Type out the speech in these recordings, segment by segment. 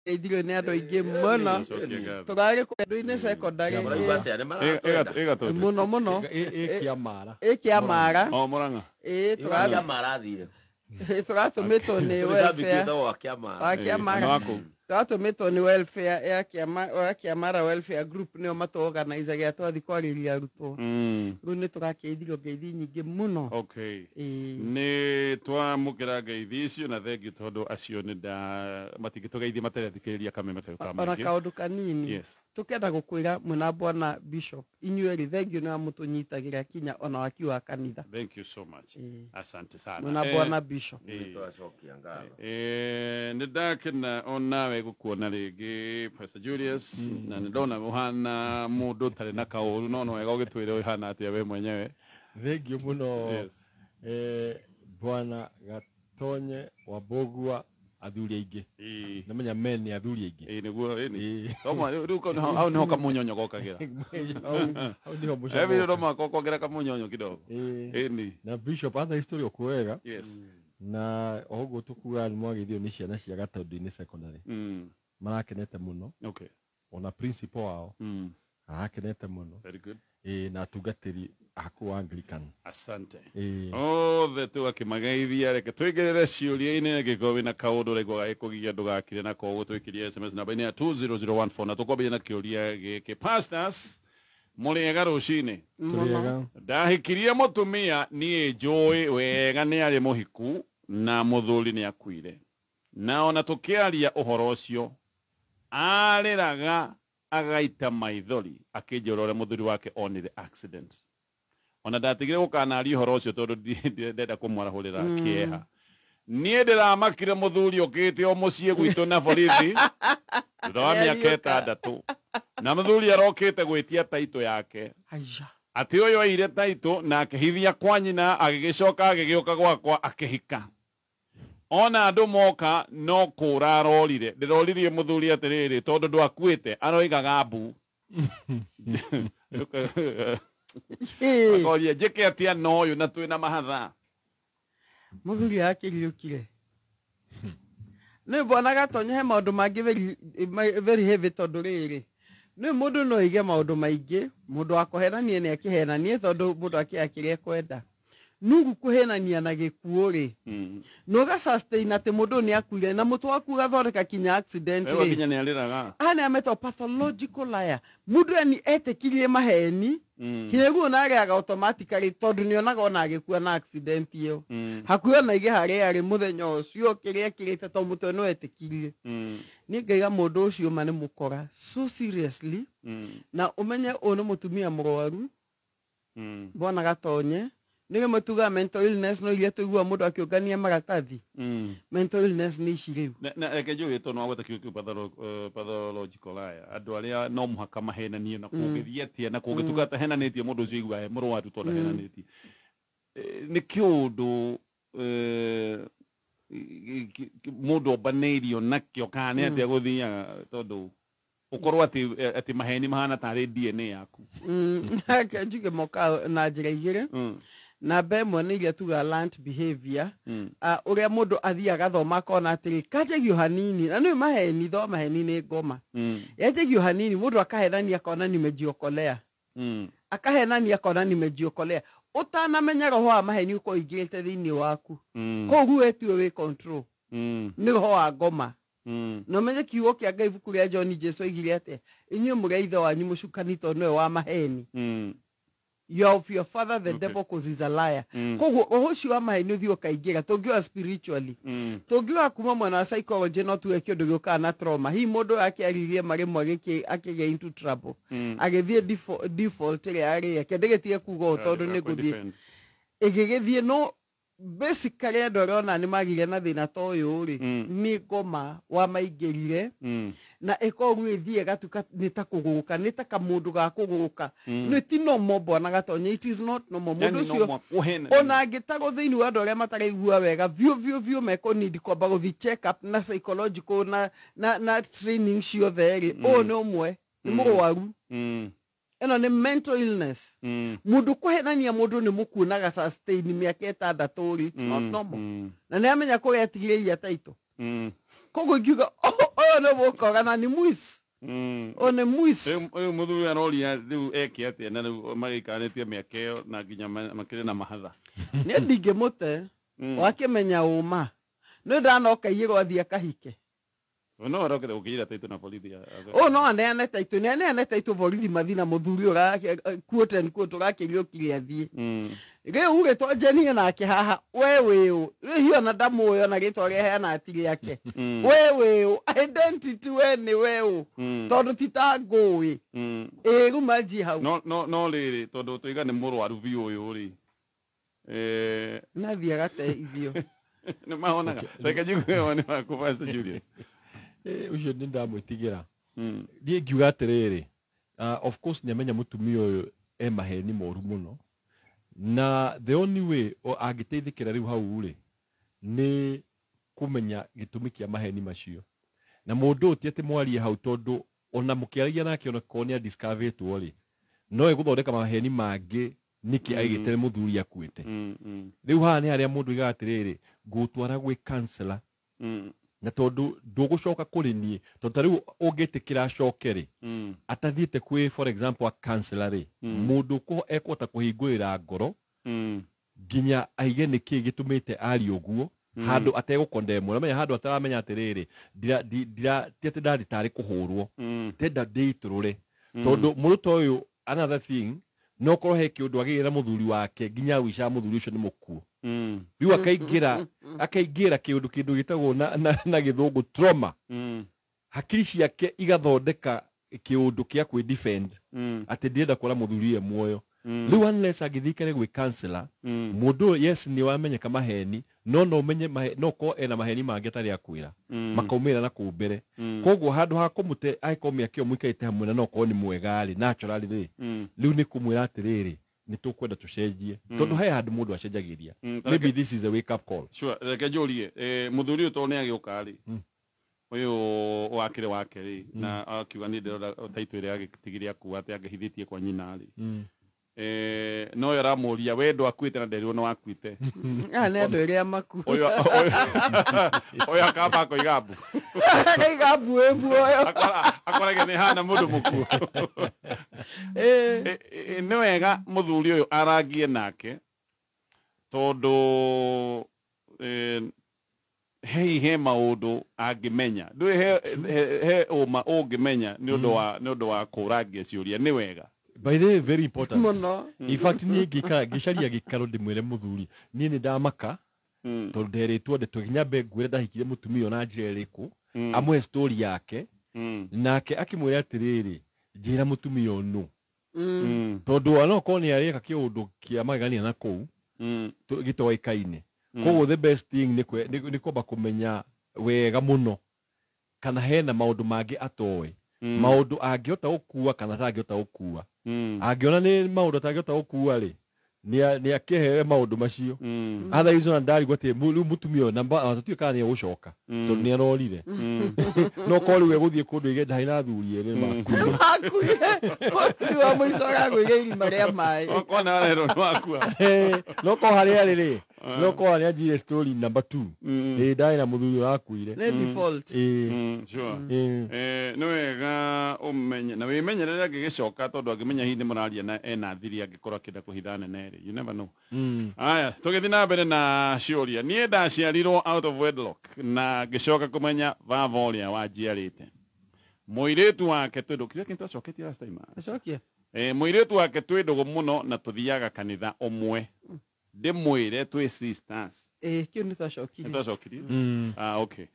Geithirio nĩ andũ aingĩ mũno. Cokia ngatho. Tũrarĩ kũndũ-inĩ secondary. Mũraigua atĩa? Nĩ maratwenda? Ĩgatũndũ. Mũno mũno. Ĩkĩamara. Ĩkĩamara. O Murang'a. Ĩĩ. Kĩamara athire. Tũratũmĩtwo nĩ Tũrĩ shabiki welfare wĩtagwo wa Kĩamara. wa Kĩamara. Na waku. Tũratũmĩtwo nĩ welfare ya Kĩama wa Kĩamara welfare group, nĩo matũorganizagia twathi kwarĩria arutwo. Rĩu nĩ tũrakĩithirio ngeithi nyingĩ mũno. Okay. Ĩĩ. Nĩ twamũkĩra ngeithi icio na thengiũ, tondũ acio nĩ nda matingĩtũgeithia matarethikĩrĩria kameme kayũ ka Ona maingĩ. kaũndũ kanini. Tũkenda gũkwĩra mwĩna bwana bishop, inyuĩ erĩ, thengiũ nĩ amũtũnyitagĩra kinya ona waki wa kanitha. Thank you so much. Ĩĩ. Asante sana. Mwĩna bwana bishop. Nĩ twacokia ngatho. Nĩ ndakena onawe gũkuona rĩngĩ, Pastor Julius, na nĩ ndona ũhana mũndũ ũtarĩ na kaũru, no no wega ũgĩtwĩre ũhana atĩa we mwenyewe. Thengiũ mũno. Bwana Gatonye wa Mbũgua, athuri aingĩ. Namenya men nĩ athuri aingĩ. Ĩĩ, nĩguo ĩni. Ĩĩ. Rĩu hau nĩho kamunyonyo gokagĩra. Hau nĩho mũcamo. Every no mwaka ũkongera kamunyonyo kidogo. Ĩĩ. Ĩni. Na bishop atha history ũkuo wega. Na o ũguo tũkuaga nĩ mwageithio nĩ ciana cia Gatũndũ-inĩ secondary. Marakenete mũno. Ona principal wao arakenete mũno. Very good. Ĩĩ, na atungatĩri a kũu Anglican. Asante. Ĩĩ. Othe tũgakĩmageithia. Reke tũingĩrĩre ciũria-inĩ. Angĩkorwo wĩna kaũndũ ũraigua gagĩkũgia, ndũgakire nako, ũguo twĩkĩrie SMS namba-inĩ ya 20014, na tũkwambĩrĩria na kĩũria gĩkĩ. Pastors, mũrĩega rũcinĩ? Tũrĩega. Ndahikirie mũtumia niĩ njũĩ wega nĩ arĩ mũhiku na mũthuri nĩ akuire, na ona tũkĩaria ũhoro ũcio arĩraga agaita maithori akĩnjĩra ũrĩa mũthuri wake onire accident. Ona ndatigire gũkanaria ũhoro ũcio tondũ ndenda kũmwarahũrĩra kĩeha. Niĩ ndĩramakire mũthuri ũkĩte o mũciĩ gwitũ na borithi thutha wa mĩaka 6, na mũthuri arokĩte gwĩtia taitũ yake. Aija. Atĩ ũyũ aire taitũ na akĩhithia kwa nyina, agĩgĩcoka agĩgĩũka gwakwa akĩhika. Ona andũ moka no kũra arorire. Ndĩroririe mũthuri atĩrĩrĩ, tondũ ndwakuĩte aroigaga mbu. Akoria njĩke atĩa na ũyũ na twĩna mahatha? Mũthuri akĩriũkire nĩ bwana Gatonye. He maũndũ mangĩ very, very heavy, tondũ rĩrĩ nĩ mũndũ no aige maũndũ maingĩ. Mũndũ wa kũhenania nĩ akĩhenanie, tondũ mũndũ akĩaga kĩrĩa ekwenda nugu kũhenania na gĩkuũ rĩ, na ũga sustain atĩ mũndũ ũyũ nĩ akuire na mũtwe waku ũgathondeka kinya accident Wewe rĩ. Nginya nĩ arĩraga. Aya nĩ ametwo pathological liar. Mũndũ yani etĩkirie maheni kinya guo na arĩaga automatically, tondũ nĩonaga ona agĩkua na accident ĩyo hakuhĩ ona ige harĩa arĩ mũthenya ũcio kĩrĩa ekĩrĩte, to mũtwe no etĩkirie. Niĩ ngaiga mũndũ ũcio ma nĩ mũkora so seriously, na ũmenye ũyũ nĩ mũtumia mũrwaru. Bwana Gatonye, nĩ rĩmwe tugaga mental illness, no iria tũiguaga mũndũ akĩũngania maratathi. Mental illness nĩ ici rĩu. Na reke njũĩ, tondũ wagweta kiugo kĩu pathological liar, andũ arĩa no mũhaka mahenanie na kũngĩthiĩ atĩa na kũngĩtuka atahenanĩtie, mũndũ ũcio aiguaga e mũrwaru tondũ ahenanĩtie. Nĩ kĩũndũ mũndũ ombanĩirio nakĩo kana nĩ atĩa gũthiaga, tondũ ũkorwo atĩ maheni mahana tarĩ DNA yaku? Reke njuge moka na njĩra igĩrĩ. Namba ĩmwe nĩ iria tugaga learned behavior, ũrĩa mũndũ athiaga agathoma akona atĩrĩ kanjagio hanini, na nĩ maheni tho maheni nĩ ngoma yanjagio hanini, mũndũ akahenania akona nimejiokolea. Akahenania akona nimejiokolea. Ũtanamenya, roho wa maheni ũkorwo ingĩrĩte thĩinĩ waku. Koguo we tiwe wĩ control. Nĩ roho wa ngoma. Na ũmenye kiugo kĩa Ngai, ibuku rĩa John, Jesu oigire atĩa? Inyuĩ mũrĩ a ithe wanyu mũcukani, tondũ nĩwe wa maheni. You are of your father the devil, cause he's a liar. Koguo roho ũcio wa maheni ũthiĩ ũkaingĩra. Tũngiuga spiritually, tũngiuga kuma mwena wa psychology, no tuge kĩũndũ gĩũkaga na trauma. Hihi mũndũ ũyũ akĩaririe marĩmwe akĩgĩa into trouble, agĩthiĩ default ĩrĩa yarĩ yake. Ndĩgĩtige kuga ũũ tondũ nĩ ngũthiĩ Defend. ĩgĩgĩthiĩ, no basically andũ arĩa ona nĩ magire na thĩna ta ũyũ rĩ, nĩ ngoma wamaingĩrire na ĩkorwo ĩthiĩ ĩgatuĩka nĩ ta kũgũrũka, nĩ ta kamũndũ ga kũgũrũka. Nĩ ti normal, bwana Gatonye, it is not normal. Mũndũ Yani no ũcio mũhaka ũhenanie. Ona angĩtagwo thĩinĩ wa andũ arĩa mataraigua wega biũ biũ biũ, mekũnidi kwamba gũthiĩ check up na psychological na training ciothe rĩ, ũyũ nĩ ũmwe nĩ mũrwaru. Ĩno nĩ mental illness. Mũndũ kũhenania mũndũ nĩ mũkuonaga sustain mĩaka 6 rĩ, it's not normal. Na nĩ amenya kũrĩa atigire taito. Koguo ingiuga Ũyũ nĩ mũkoga na nĩ muici. Ũyũ nĩ muici. Rĩu mũthuri aroria rĩu eke atĩa na rĩu magĩikarĩtie mĩaka ĩyo na nginya makĩrĩ na mahatha. Niĩ ndingĩmũte wakĩmenya ũma. Nĩ ndanoka igĩrwo athiĩ akahike. No arokire gũkĩira taitũ na borithi. Ũyũ no aneane taitũ, nĩ aneane taitũ borithi mathiĩ na mũthuri ũyũ quote and quote ũrakĩriũkire athiĩ. Rĩu rĩ twanjanie nake haha we wĩũ. Rĩu hihi ona ndamũĩ ona rĩtwa rĩa heana ti rĩake. We wĩũ identity we nĩ weũ. Tondũ ti ta ngũĩ. Ĩĩ rĩu manjie hau. No no rĩrĩ tondũ tũiga nĩ mũrwaru biũ ũyũ rĩ. Nathiĩ agateithio. Nĩ mahonaga. Reke njigue woni waku Pastor Julius. Ũcio nĩ ndamwĩtigĩra. Niĩ ngiuga atĩrĩrĩ, of course nĩamenya mũtumia ũyũ e maheni moru mũno. Na the only way angĩteithĩkĩra rĩu hau rĩ nĩ kũmenya gĩtũmi kĩa maheni macio. Na mũndũ ũyũ ti atĩ mwarie hau tondũ ona mũkĩaragia nake ona korwo nĩ adiscoverĩtwo rĩ, no egũthondeka maheni mangĩ nĩkĩ aigĩte mũthuri akuĩte. Rĩu haha nĩ harĩa mũndũ oigaga atĩrĩrĩ, ngũtwara gwĩ counselor. Na tondũ ndũgũcoka kũrĩ niĩ tondũ ta rĩu ũngĩtĩkĩra acoke rĩ atathiĩte kwĩ for example a counselor rĩ mũndũ ekũhota kũhingũrĩra ngoro nginya aige nĩkĩ gĩtũmĩte arie ũguo handũ ategũkondemwo. Namenya handũ ataramenya atĩrĩrĩ ti atĩ ndarĩ tarĩ kũhũrwo ndenda ndĩitũrũre tondũ mũndũ ta ũyũ another thing no korwo he kĩũndũ agĩire na mũthuri wake nginya wicaga mũthuri ũcio nĩ mũkuũ. Rĩu akaingĩra kĩũndũ kĩndũ gĩtagwo na gĩthũngũ trauma. Hakiri ciake igathondeka kĩũndũ kĩa kwĩ defend atĩ ndĩrenda kuona mũthuri e muoyo. Rĩu unless angĩthiĩ gwĩ counselor mũndũ yes nĩ wamenyeka maheni no no menye no ko ena maheni mangĩ atarĩ akwĩra makaumĩra na kũu mbere. Koguo handũ ha kũmũte angĩkorwo mĩaka ĩyo mũikarĩte hamwe na no korwo nĩ mwega rĩ naturally rĩ rĩu nĩ kũmwĩra atĩrĩrĩ nĩ tũkwenda tũcenjie tondũ he handũ mũndũ acenjagĩria. Maybe this is a wake up call. Sure, reke njũrie mũthuri ũyũ tondũ nĩ agĩũka rĩ ũyũ wakĩrĩ wake rĩ na akiuga niĩ ndĩrona taitũ ĩrĩa agĩtigire akua atĩ angĩhithĩtie kwa nyina rĩ no yo aramũria we ndwakuĩte na nderirwo nĩ wakuĩte. Aya nĩ andũ erĩ amaku. Ũyũ akamba akoiga mbu. Akaiga mbu ĩ muoyo. Akorage nĩ hana mũndũ mũkuũ. Nĩ wega mũthuri ũyũ arangie nake tondũ he maũndũ angĩmenya. Ndũĩ he ũma ũngĩmenya nĩ ũndũ wa kũrangia ciũria nĩ wega. By the way, very important. Mũno. In fact, niĩ ngĩcaria gĩikaro ndĩmwĩre mũthuri niĩ nĩ ndamaka tondũ nderĩtwo ndeto nyambe ngwĩre ndahikire mũtumia na njĩra ĩrĩkũ amũhe story yake nake akĩmwĩra atĩrĩrĩ njĩra mũtumia ũyũ nũ tondũ ona okorwo nĩ arĩka kĩũndũ kĩa magegania na kũu gĩtoĩkaine. Koguo the best thing nĩ kwamba kũmenya wega mũno kana hena maũndũ mangĩ atoĩ maũndũ angĩhota gũkua kana atangĩhota gũkua. Angĩona nĩ maũndũ atangĩhota gũkua rĩ nĩ akĩheo maũndũ macio. Otherwise ona ndarigwo atĩ rĩu mũtumia ũyũ namba tũtiũĩ kana nĩ egũcoka tondũ nĩ arorire. No korwo rĩu egũthiĩ kũndũ ige ndarĩ na athuri erĩ makuire. Makuire. Mũthuri wa mũico aragũire irima rĩa maĩ. Okorwo nĩ arerwo nĩ wakua. No korwo harĩa arĩ rĩ no korwo nĩ anjire story number 2 ĩ ndarĩ na mũthuri ũrakuire. Nĩ default. Sure. Nĩ wega ũmenye na wĩmenyerere angĩgĩcoka tondũ angĩmenya hihi nĩ mũraria na ena thiri angĩkorwo akĩenda kũhitha nene rĩ. You never know. Aya, tũgĩthiĩ na mbere na ciũria. Niĩ ndaciarirwo out of wedlock na ngĩcoka kũmenya baba ũrĩa wanjiarĩte. Mũirĩtu wake twĩ ndũgũ, kĩrĩa kĩndũ twacoketie last time. Acokia. Mũirĩtu wake twĩ ndũgũ mũno na tũthiaga kanitha ũmwe. Ndĩmwĩre twĩ sisters. Kĩu nĩ twacokirie. Nĩ twacokirie? Okay.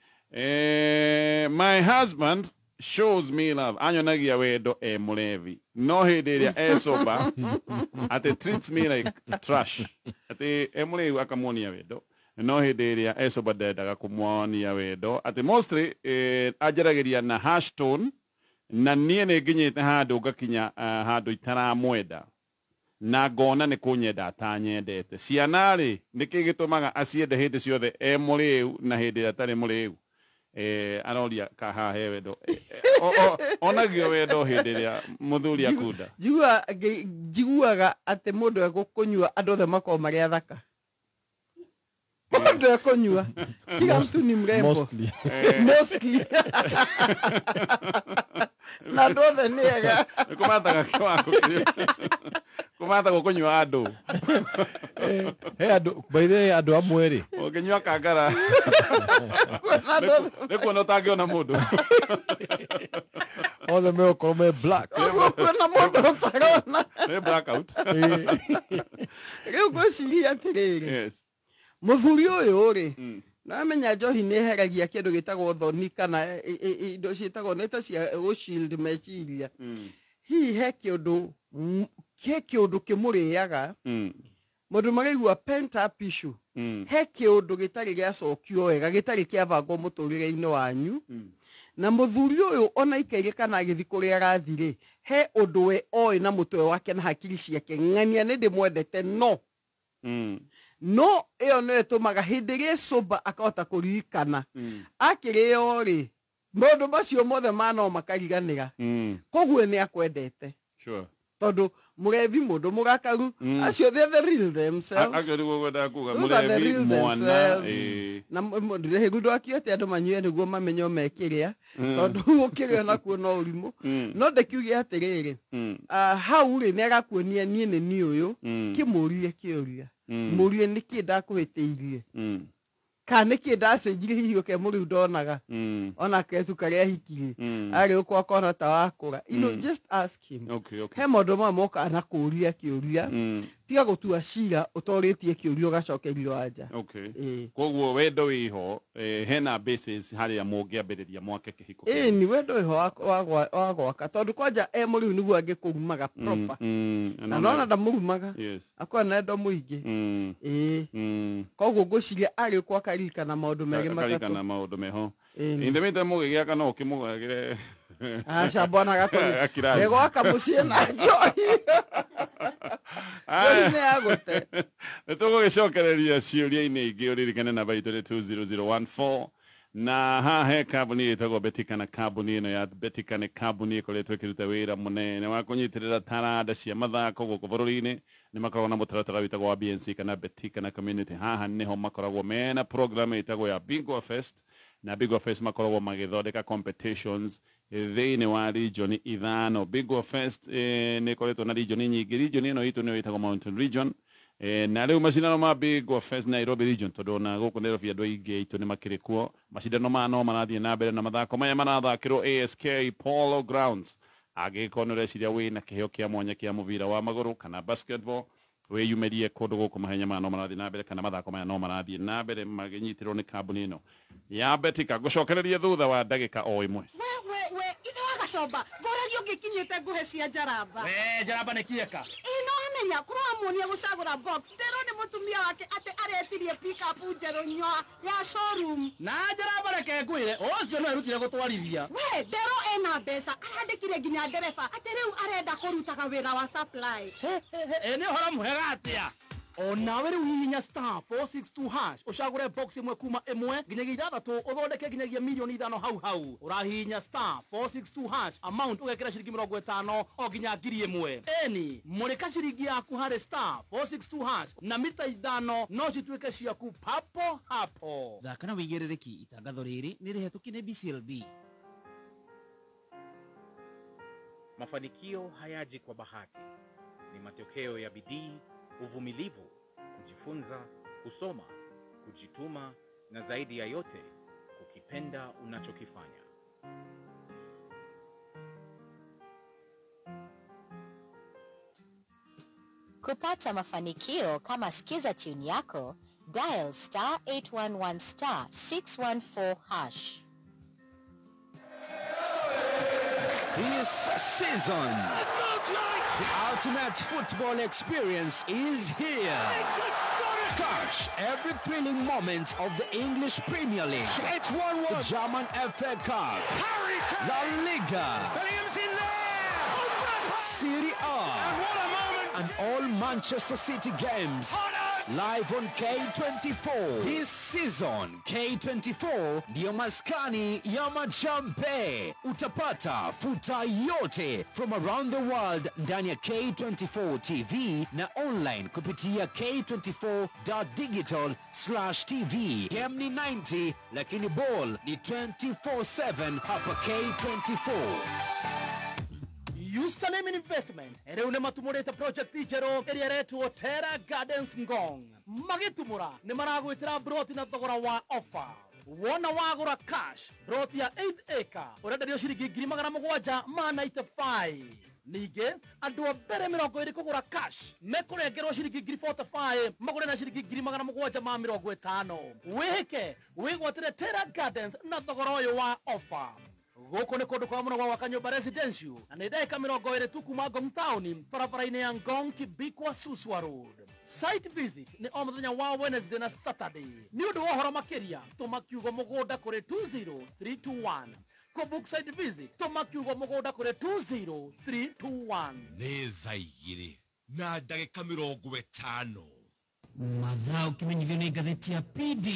My husband shows me love. Anyonagia wendo e mũlevi. No hĩndĩ ĩrĩa e sober atĩ treats me like trash. Atĩ e mũrĩu akamuonia wendo. No hĩndĩ ĩrĩa e sober ndendaga kũmuonia wendo. Atĩ mostly anjaragĩria na harsh tone na niĩ nĩ nginyĩte handũ ngakinya handũ itaramwenda. Na ngona nĩ kũnyenda atanyendete. Ciana rĩ nĩkĩ gĩtũmaga aciende hĩndĩ ciothe e mũrĩu na hĩndĩ ĩrĩa atarĩ mũrĩu? Aroria kaha he wendo. Onagio wendo hĩndĩ ĩrĩa mũthuri akunda. Njiguaga atĩ mũndũ egũkũnyua andũ othe makoragwo marĩ athaka. Mũndũ ekũnyua. Kila mtu ni mrembo. Mostly. Mostly. Na andũ othe nĩ ega. Kũmathaga kĩwako. Kũmathaga kũnyua andũ. He andũ, by the way, andũ amwe rĩ. Ũngĩnyua kangara. Nĩ kuona ũtangĩona mũndũ. Othe megũkorwo me black. Kuona mũndũ ũtarona. Nĩ blackout. Rĩu ngwĩciria atĩrĩrĩ. Yes. Mũthuri ũyũ rĩ, namenya njohi nĩ ĩheragia kĩndũ gĩtagwo thoni kana indo ciĩtagwo nĩ ta cia gũshield meciria. Hihi he kĩũndũ kĩmũrĩaga. Mũndũ maraigua pent up issue. He kĩũndũ gĩtarĩ gĩacokio wega, gĩtarĩ kĩabangwo mũtũrĩre-inĩ wanyu. Na mũthuri ũyũ ona ikaire kana agĩthiĩ kũrĩa arathiĩ rĩ, he ũndũ we oĩ na mũtwe wake na hakiri ciake, ng'ania nĩ ndĩmwendete no. No ĩyo nĩyo ĩtũmaga hĩndĩ ĩrĩa sober akahota kũririkana. Akĩrĩo rĩ, maũndũ macio mothe ma no makariganĩra. Koguo nĩ akwendete. Sure. Tondũ mũrevi mũndũ mũrakaru, acio they are the real themselves. Acio nĩguo ngwendaga kuga, Those are the mũrevi real mwana, themselves. Na rĩu ndwakiũte andũ manyue nĩguo mamenye o mekĩrĩa, tondũ gũkĩrĩa nakuo no ũrimũ. No ndĩkiuge atĩrĩrĩ, hau rĩ nĩ arakuonia niĩ nĩ niĩ ũyũ, kĩmũrie kĩũria. Mũrie nĩkĩ ndakũhĩtĩirie. Kana nĩkĩ ndacenjirie hihi ũkemũrĩu ndonaga. Ona ketu karĩa hikirie. Arĩ ũkwa akona ta wakũra. You know, just ask him. Okay, okay. He maũndũ mamwe mokaga na kũũria kĩũria. Tiga gũtua cira ũtorĩtie kĩũria ũgacokerio anja. Okay. Koguo wendo wĩho, hena basis harĩa mũngĩambĩrĩria mwake kĩhiko. Ĩni wendo wĩho wa gwaka tondũ kwanja e mũrĩu nĩguo angĩkũrumaga proper. Na nona ndamũrumaga. Yes. Akorwo na wendo mũingĩ. Ĩĩ. Koguo ngwĩciria arĩ ũkwa akaririkana maũndũ merĩ matatũ. Akaririkana maũndũ meho. In the meantime mũgĩgĩaka no ũkĩmũgagĩre. Aca bwana Gatonyo. Egwaka mũciĩ na njohi. Nĩ agũte. Nĩ tũgũgĩcokereria ciũria-inĩ ingĩ ũririkane namba itũ nĩ 20014 na haha he kambuni ĩtagwo Betika na kambuni ĩno ya Betika nĩ kambuni ĩkoretwo ĩkĩruta wĩra mũnene wa kũnyitĩrĩra taranda cia mathako gũkũ bũrũri-inĩ. Nĩ makoragwo na mũtaratara wĩtagwo wa BNC kana Betika na Community. Haha nĩho makoragwo mena program ĩtagwo ya Bingwa Fest na Bingwa Fest makoragwo magĩthondeka competitions thĩinĩ wa region ithano. Bingwa Fest nĩ ĩkoretwo na region nyingĩ. Region ĩno itũ nĩyo ĩtagwo Mountain Region. Na rĩu macindano ma Bingwa Fest Nairobi region tondũ ona gũkũ Nairobi andũ aingĩ aitũ nĩ makĩrĩ kuo. Macindano maya no marathiĩ na mbere na mathako maya marathakĩrwo ASK Polo Grounds. Angĩkorwo nĩ ũreciria wĩna kĩheo kĩa mwanya kĩa mũbira wa magũrũ kana basketball, wĩyumĩrie kũndũ gũkũ mahenya maya no marathiĩ na mbere kana mathako maya no marathiĩ na mbere magĩnyitĩrwo nĩ kambuni ĩno ya Betika. Ngũcokererie thutha wa ndagĩka o ĩmwe. We ithe wa Gacomba ngũragia ũngĩkinyĩte ngũhe cia njaramba. We njaramba nĩ kĩeka. Ĩ no amenya kũramuonia gũcagũra box ndĩrwo nĩ mũtumia wake atĩ aretirie pick-up njerũ nyoa ya showroom. Na njaramba reke ngwĩre ũcio no erutire gũtwarithia. We nderwo ena mbeca arandĩkire nginya ndereba atĩ rĩu arenda kũrutaga wĩra wa supply. Ĩ nĩ ũhoro mwega atĩa. Onawe rĩu hihinya star 462 hash ũcagũre box ĩmwe kuma ĩmwe nginyagia ithathatũ ũthondeke nginyagia milioni 5 hau hau. Ũrahihinya star 462 hash amount ũgekĩra ciringi 50 o nginya 1000. Eni mũrĩka ciringi yaku harĩ star 462 hash na mita 5 no cituĩke ciaku papo hapo. Thaka na wĩigĩrĩrĩki itangatho rĩrĩ nĩ rĩhetũkie nĩ BCLB. Mafanikio hayaji kwa bahati, ni matokeo ya bidii, uvumilivu, kujifunza, kusoma, kujituma na zaidi ya yote kukipenda unachokifanya. Kupata mafanikio kama Skiza tune yako, dial star 811 star 614 hash. This season, the ultimate football experience is here. Catch every thrilling moment of the English Premier League. It's 1-1. The German FA Cup, La Liga, Bellingham's in there. Serie A, And what a moment. And all Manchester City games. Oh, no. Live on K24. This season, K24 ndiyo maskani ya majambe. Utapata futa yote from around the world ndani ya K24 TV na online kupitia k24.digital/tv. Game ni 90 lakini ball ni 24/7 hapa K24. Username Investment rĩu nĩ matumũrĩte project njerũ ĩrĩa ĩretwo Terra Gardens Ngong. Magĩtumũra nĩ maragwĩtĩra broti na thogora wa offer. Wona wagũra cash broti ya 8 acre ũrenderio ciringi 795. Ningĩ andũ a mbere 20 kũgũra cash mekũrengerwo ciringi 45 magũre na ciringi 750. Wĩhĩke wĩgwatĩre Terra Gardens na thogora ũyũ wa offer. Gũkũ nĩ kũndũ kwa mũno gwa gwaka nyũmba residential na nĩ ndagĩka 20 tu kuma Ngong Town barabara-inĩ ya Ngong Kibikwa Suswa Road. Site visit nĩ o mũthenya wa Wednesday na Saturday. Nĩ ũndũ wa ũhoro makĩria tũma kiugo mũgũnda kũrĩ 20321. Kũ-book site visit tũma kiugo mũgũnda kũrĩ 20321. Nĩ thaa 2 na ndagĩka 50. Mathaa ũkĩmenyithio nĩ ngathĩti ya PD.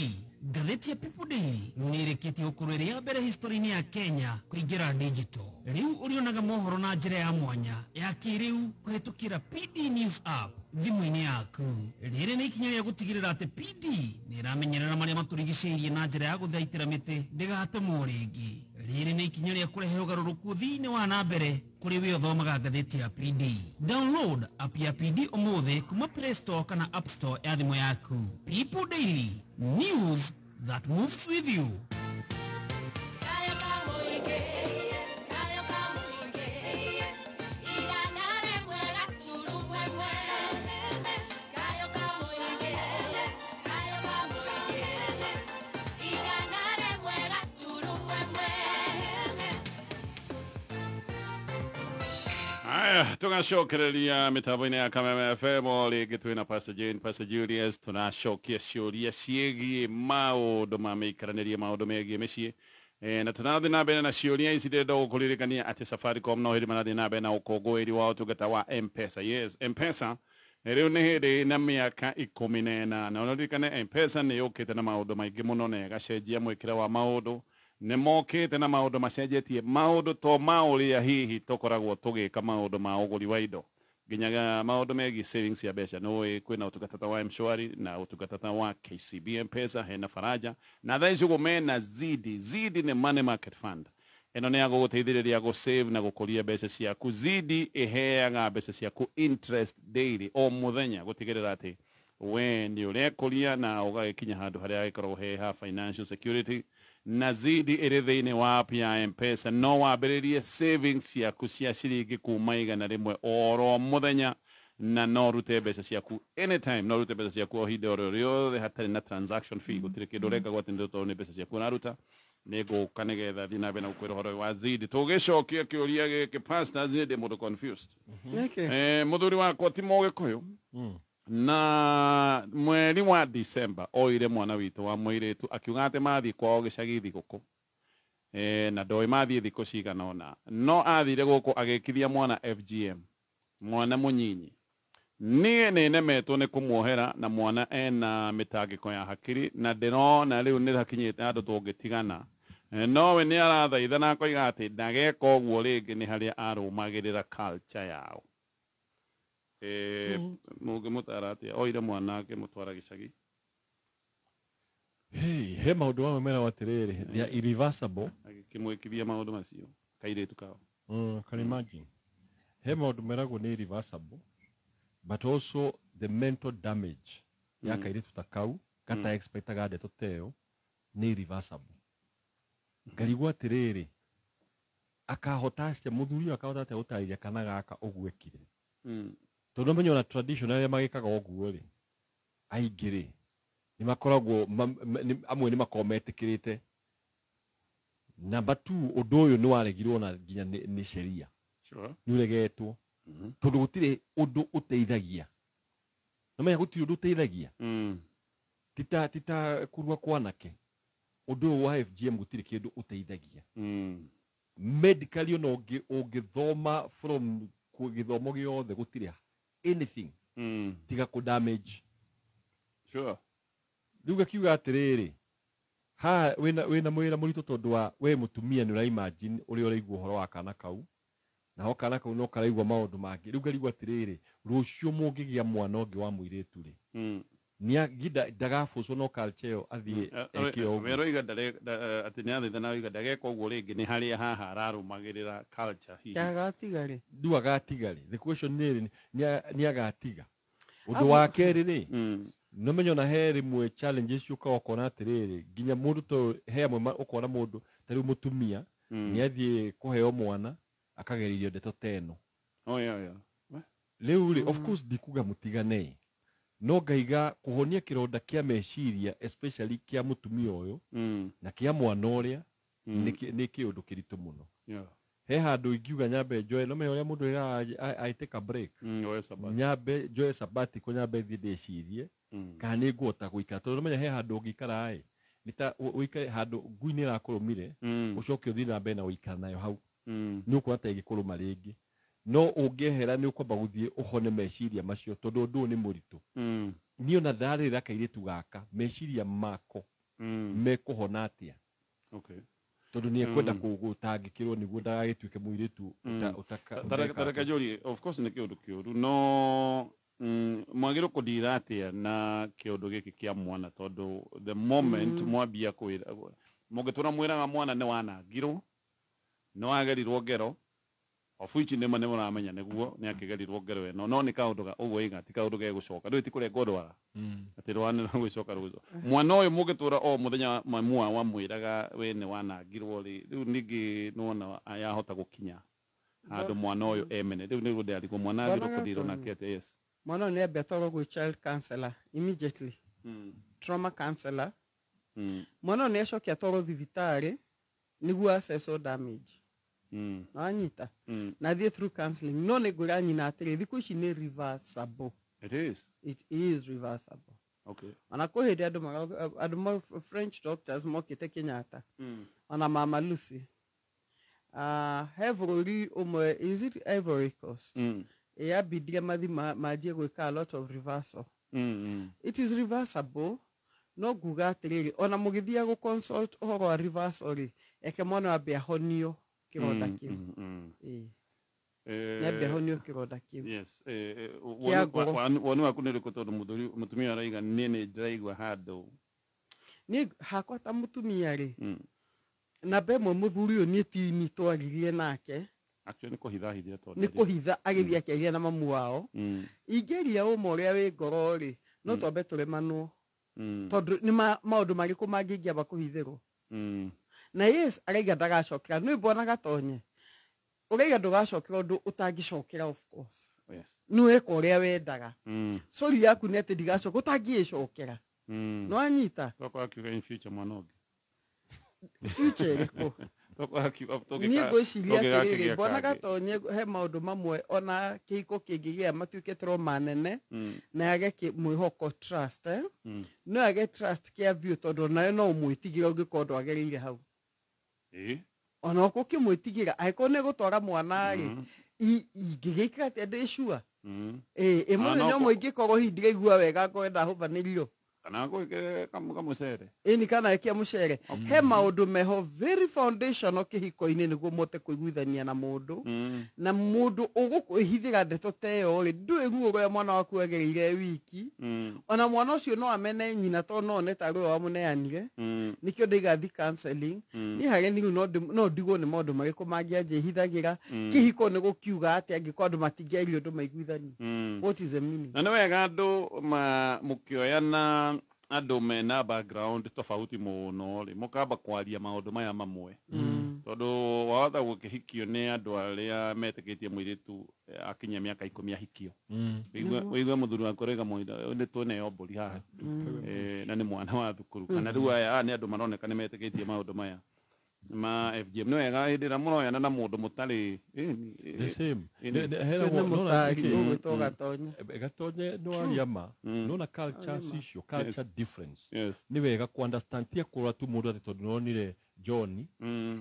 Ngathĩti ya People Daily nĩ ĩrĩkĩtie gũkorwo ĩrĩ ya mbere history-inĩ ya Kenya kũingĩra digital. Rĩu ũrĩonaga mohoro na njĩra ya mwanya ya kĩrĩu kũhetũkĩra PD News app thimũ-inĩ yaku. Rĩrĩ nĩ ikinya rĩa gũtigĩrĩra atĩ PD nĩ ĩramenyerera marĩa matũrigicĩirie na njĩra ya gũthaitĩra mĩtĩ ndĩgatemwo rĩngĩ. Rĩrĩ nĩ ikinya rĩa kũrehe ũgarũrũku thĩinĩ wa na mbere kũrĩ we ũthomaga ngathĩti ya PD. Download app ya PD ũmũthĩ kuma Play Store kana App Store ya thimũ yaku. People Daily, news that moves with you. Aya, tugacokereria mitambo-inĩ ya Kameme FM o rĩngĩ twĩna Pastor Jane, Pastor Julius, tũracokia ciũria ciĩgiĩ maũndũ ma mĩikaranĩrie, maũndũ megiĩ mĩciĩ. Na tũrathiĩ na mbere na ciũria ici. Ndĩrenda gũkũririkania atĩ Safaricom no hĩndĩ marathiĩ na mbere na ũkũngũĩri wa ũtungata wa M-Pesa. Yes, M-Pesa rĩu nĩ hĩndĩ na mĩaka 18 na ũririkane M-Pesa nĩ yũkĩte na maũndũ maingĩ mũno na ĩgacenjia mwĩkĩre wa maũndũ. Nĩ mokĩte na maũndũ macenjetie maũndũ to ma ũrĩa hihi tũkoragwo tũgĩka maũndũ ma ũgũri wa indo nginyaga maũndũ megiĩ savings ya mbeca. Nĩ kwĩna ũtungata wa M-Shwari na ũtungata wa KCB M-Pesa, hena Faraja na thaa ici ũguo mena Zidi. Zidi nĩ money market fund. Ĩno nĩ ya gũgũteithĩrĩria gũ save na gũkũria mbeca ciaku. Zidi ĩheaga mbeca ciaku interest daily o mũthenya gũtigĩrĩra atĩ we nĩ ũrekũria na ũgagĩkinya handũ harĩa hagĩkoragwo he ha financial security. Na Zidi ĩrĩ thĩinĩ wa app ya M-Pesa no wambĩrĩrie savings ciaku cia ciringi kuma 100 oro mũthenya na no rute mbeca ciaku anytime, no rute mbeca ciaku o hinda oro rĩothe hatarĩ na transaction fee. Gũtirĩ kĩndũ ũrekagwo atĩ nĩ tondũ nĩ mbeca ciaku ũraruta. Nĩ ngũka nĩgetha thiĩ na mbere na gũkwĩra ũhoro wa Zidi. Tũgĩcokia kĩũria gĩkĩ, Pastor, niĩ ndĩ mũndũ confused. Mũthuri wakwa ti Mũgĩkũyũ na mweri wa December oire mwana witũ wa mũirĩtu akiuga atĩ mathiĩ kwao gĩcagi thigũkũ na ndoĩ mathiĩ thikũ cigana ũna, no athire gũkũ agĩkithia mwana FGM, mwana mũnyinyi. Niĩ nĩ nemetwo nĩ kũmuohera na mwana ena mĩtangĩko ya hakiri na ndĩrona rĩu nĩ hakinyĩte handũ tũngĩtigana. Nowe nĩ arathaitha na akoiga atĩ ndageka ũguo rĩngĩ nĩ harĩa arũmagĩrĩra culture yao. Mũngĩmũtara atĩa? Oire mwana akĩmũtwara gĩcagi. Hey, he maũndũ mamwe meragwo atĩrĩrĩ, they are irreversible. Agĩkĩmwĩkithia maũndũ macio kairĩtu kao. Can imagine. He maũndũ meragwo nĩ irreversible, but also the mental damage ya kairĩtu ta kau gata expectaga ndeto ta ĩyo nĩ irreversible. Ngarigwo atĩrĩrĩ, akahota atĩa mũthuri ũyũ akahota atĩa gũtarĩria kana gaka ũguo ekire? Tondũ menye ona tradition arĩa magĩkaga ũguo rĩ, aingĩ rĩ nĩ makoragwo amwe nĩ makoragwo metĩkĩrĩte. Number 2, ũndũ ũyũ nĩ waregirwo na nginya nĩ sheria. Nĩ ũregetwo tondũ gũtirĩ ũndũ ũteithagia. Namenya gũtirĩ ũndũ ũteithagia. Tita kũrua kwa anake. Ũndũ ũyũ wa FGM gũtirĩ kĩndũ ũteithagia. Medically ona ũngĩthoma from gĩthomo gĩothe gũtirĩ anything tiga kũ damage Sure. Rĩu ngakiuga atĩrĩrĩ, haha wĩna mwĩra mũritũ tondũ wa we mũtumia nĩ ũraimagine ũrĩa ũraigua ũhoro wa kana kau, naho kana kau no karaigua maũndũ mangĩ. Rĩu ngarigwo atĩrĩrĩ, rũciũ mũngĩgĩa mwana ũngĩ wa mũirĩtu rĩ, ndagabũcwo no culture ĩyo athiĩ eke ũguo. Weroiga atĩ nĩ athaitha na oiga ndageka ũguo rĩngĩ, nĩ harĩa haha ararũmagĩrĩra culture hihi. Agatiga rĩ? Rĩu agatiga rĩ? The question nĩ rĩ, nĩ agatiga. Ũndũ wa kerĩ rĩ, no menyo na he rĩmwe challenges ciũkaga ũkona atĩrĩrĩ, nginya mũndũ to he amwe ũkona mũndũ ta rĩu mũtumia nĩ athiĩ kũheo mwana akagererio ndeto ta ĩno. Oh yeah, yeah. Rĩu rĩ, of course ndikuga mũtigane, no ngaiga kũhonia kĩronda kĩa meciria especially kĩa mũtumia ũyũ na kĩa mwana ũrĩa nĩ kĩũndũ kĩritũ mũno. He handũ ingiuga nyambe njoe, no menya ũrĩa mũndũ I take a break, nyambe njoe sabbatical, nyambe thiĩ ndĩcirie kana nĩ ngũhota gũikara, tondũ menya he handũ ũngĩikara ĩ nĩ ta ũikare handũ ngui nĩ ĩrakũrũmire ũcoke ũthiĩ na mbere na ũikara nayo hau, nĩ ũkuona ta ĩgĩkũrũma rĩngĩ. No ũngĩehera nĩ ũkwamba gũthiĩ ũhone meciria macio tondũ ũndũ ũyũ nĩ mũritũ. Niĩ ona ndarĩrĩra kairĩtu gaka meciria mako mekũhona atĩa? Okay. Tondũ nĩ ekwenda gũtangĩkĩrwo nĩguo ndagagĩtuĩke mũirĩtu ũtaka. Njũrie, of course nĩ kĩũndũ kĩũru, no mwagĩrĩirwo kũndira atĩa na kĩũndũ gĩkĩ kĩa mwana, tondũ the moment mwambia kwĩra mũngĩtũra mwĩraga mwana nĩ wanangirwo, nĩ wagerirwo ngero, of which nĩ mũramenya nĩguo nĩ akĩgerirwo ngero ĩno, no nĩ kaũndũ ga ũguo iga ti kaũndũ gegũcoka, ndũĩ ti kũrengwo ndwara atĩ rwana rũgũcoka rũgũcoka. Mwana ũyũ mũngĩtũra o mũthenya mamu wao wamwĩraga we nĩ wanangirwo rĩ, rĩu ningĩ nĩwona yahota gũkinya handũ mwana ũyũ emene. Rĩu nĩguo ndĩrarigwo mwana agĩrĩirwo kũndirwo nake atĩa? Yes. Mwana ũyũ nĩ ambe atwarwo gwĩ child counselor immediately, trauma counselor. Mwana ũyũ nĩ acoke atwarwo thibitarĩ nĩguo assesswo damage. Wanyita na thiĩ through counseling. No nĩ ngwĩra nyina atĩrĩ, thikũ ici nĩ reversible. It is. It is reversible. Okay. Ona kwĩ hĩndĩ andũ French doctors mokĩte Kenyatta, ona Mama Lucy, he bũrũri ũmwe, is it Ivory Coast, yambindire mathi manjie gwĩka a lot of reversal. It is reversible. No nguga atĩrĩrĩ, ona mũgĩthiaga gũ consult ũhoro wa reversal rĩ, eke mwana wambe ahonio kĩronda kĩu. Nĩ ahonio kĩronda kĩu. Yes. Woni waku nĩ ũrĩkũ tondũ mũtumia araiga niĩ nĩ ndĩraigua handũ. Niĩ hakwa ta mũtumia rĩ, namba ĩmwe mũthuri ũyũ niĩ ti ni twaririe nake. Actually nĩ kũhitha ahithire tondũ nĩ kũhitha agĩthiĩ akĩaria na mamu wao. Ingĩaria ũma ũrĩa wĩ ngoro rĩ, no twambe tũremanwo, tondũ nĩ maũndũ marĩkũ mangĩ ingĩamba kũhithĩrwo. Na yes, araiga ndagacokera, nĩ mbona gatonye ũraiga ndũgacokera ũndũ ũtangĩcokera, of course. Yes. Nĩ weka ũrĩa wendaga. Sorry yaku nĩ atĩ ndigacoka ũtangĩĩcokera. No anyita. Tokorwo akiuga in future mwana ũngĩ. Future ĩrĩkũ? Niĩ ngwĩciria atĩrĩrĩ, mbona gatonye he maũndũ mamwe ona kĩhiko kĩngĩgĩa matuĩke trauma nene na yage mwĩhoko trust, no yage trust kĩa biũ tondũ nayo no ũmwĩtigĩre ũngĩkorwo ndwagereire hau. Ona ũkũkĩmwĩtigĩra angĩkorwo nĩ gũtwara mwana rĩ, ingĩgĩka atĩa ndĩ sure? Ĩ mũthenya ũmwe ingĩkorwo hihi ndiraigua wega ngorwo ndahũbanĩrio kana ngwĩkĩre kamũcere, ĩni kana ĩkia mũcere. He maũndũ meho very foundational kĩhiko-inĩ nĩguo mũhote kũiguithania na mũndũ, na mũndũ ũgũkwĩhithĩra ndeto ta ĩyo rĩ, ndũĩ ruo rũrĩa mwana waku agereire wiki. Ona mwana ũcio no amene nyina tondũ no one ta rũĩ wamũneanire. Nĩkĩo ndaiga thi counseling. Niĩ harĩa nĩ rĩu no ndigwo nĩ maũndũ marĩkũ mangĩ anjĩhithagĩra. Kĩhiko nĩ gũkiuga atĩa angĩkorwo andũ matingĩaria ũndũ maiguithanie? What is the meaning? Na nĩ wega andũ mũkĩoyana andũ mena background tofauti mũno rĩ, mũkamba kwaria maũndũ maya mamwe, tondũ wahota gũkĩhikio nĩ andũ arĩa metĩkĩtie mũirĩtu akinyia mĩaka 10 ahikio. Wĩigue mũthuri waku arauga nĩ tũneo mbũri haha, na nĩ mwana wa thukuru, kana rĩu aya nĩ andũ maroneka nĩ metĩkĩtie maũndũ maya ma FGM. Nĩ wega hĩndĩ ĩrĩa mũroyana na mũndũ mũtarĩ the same. Gatonye no aria ma nona culture icio, culture difference. Nĩ wega ku understand tia kũrora tu mũndũ atĩ tondũ nĩwonire John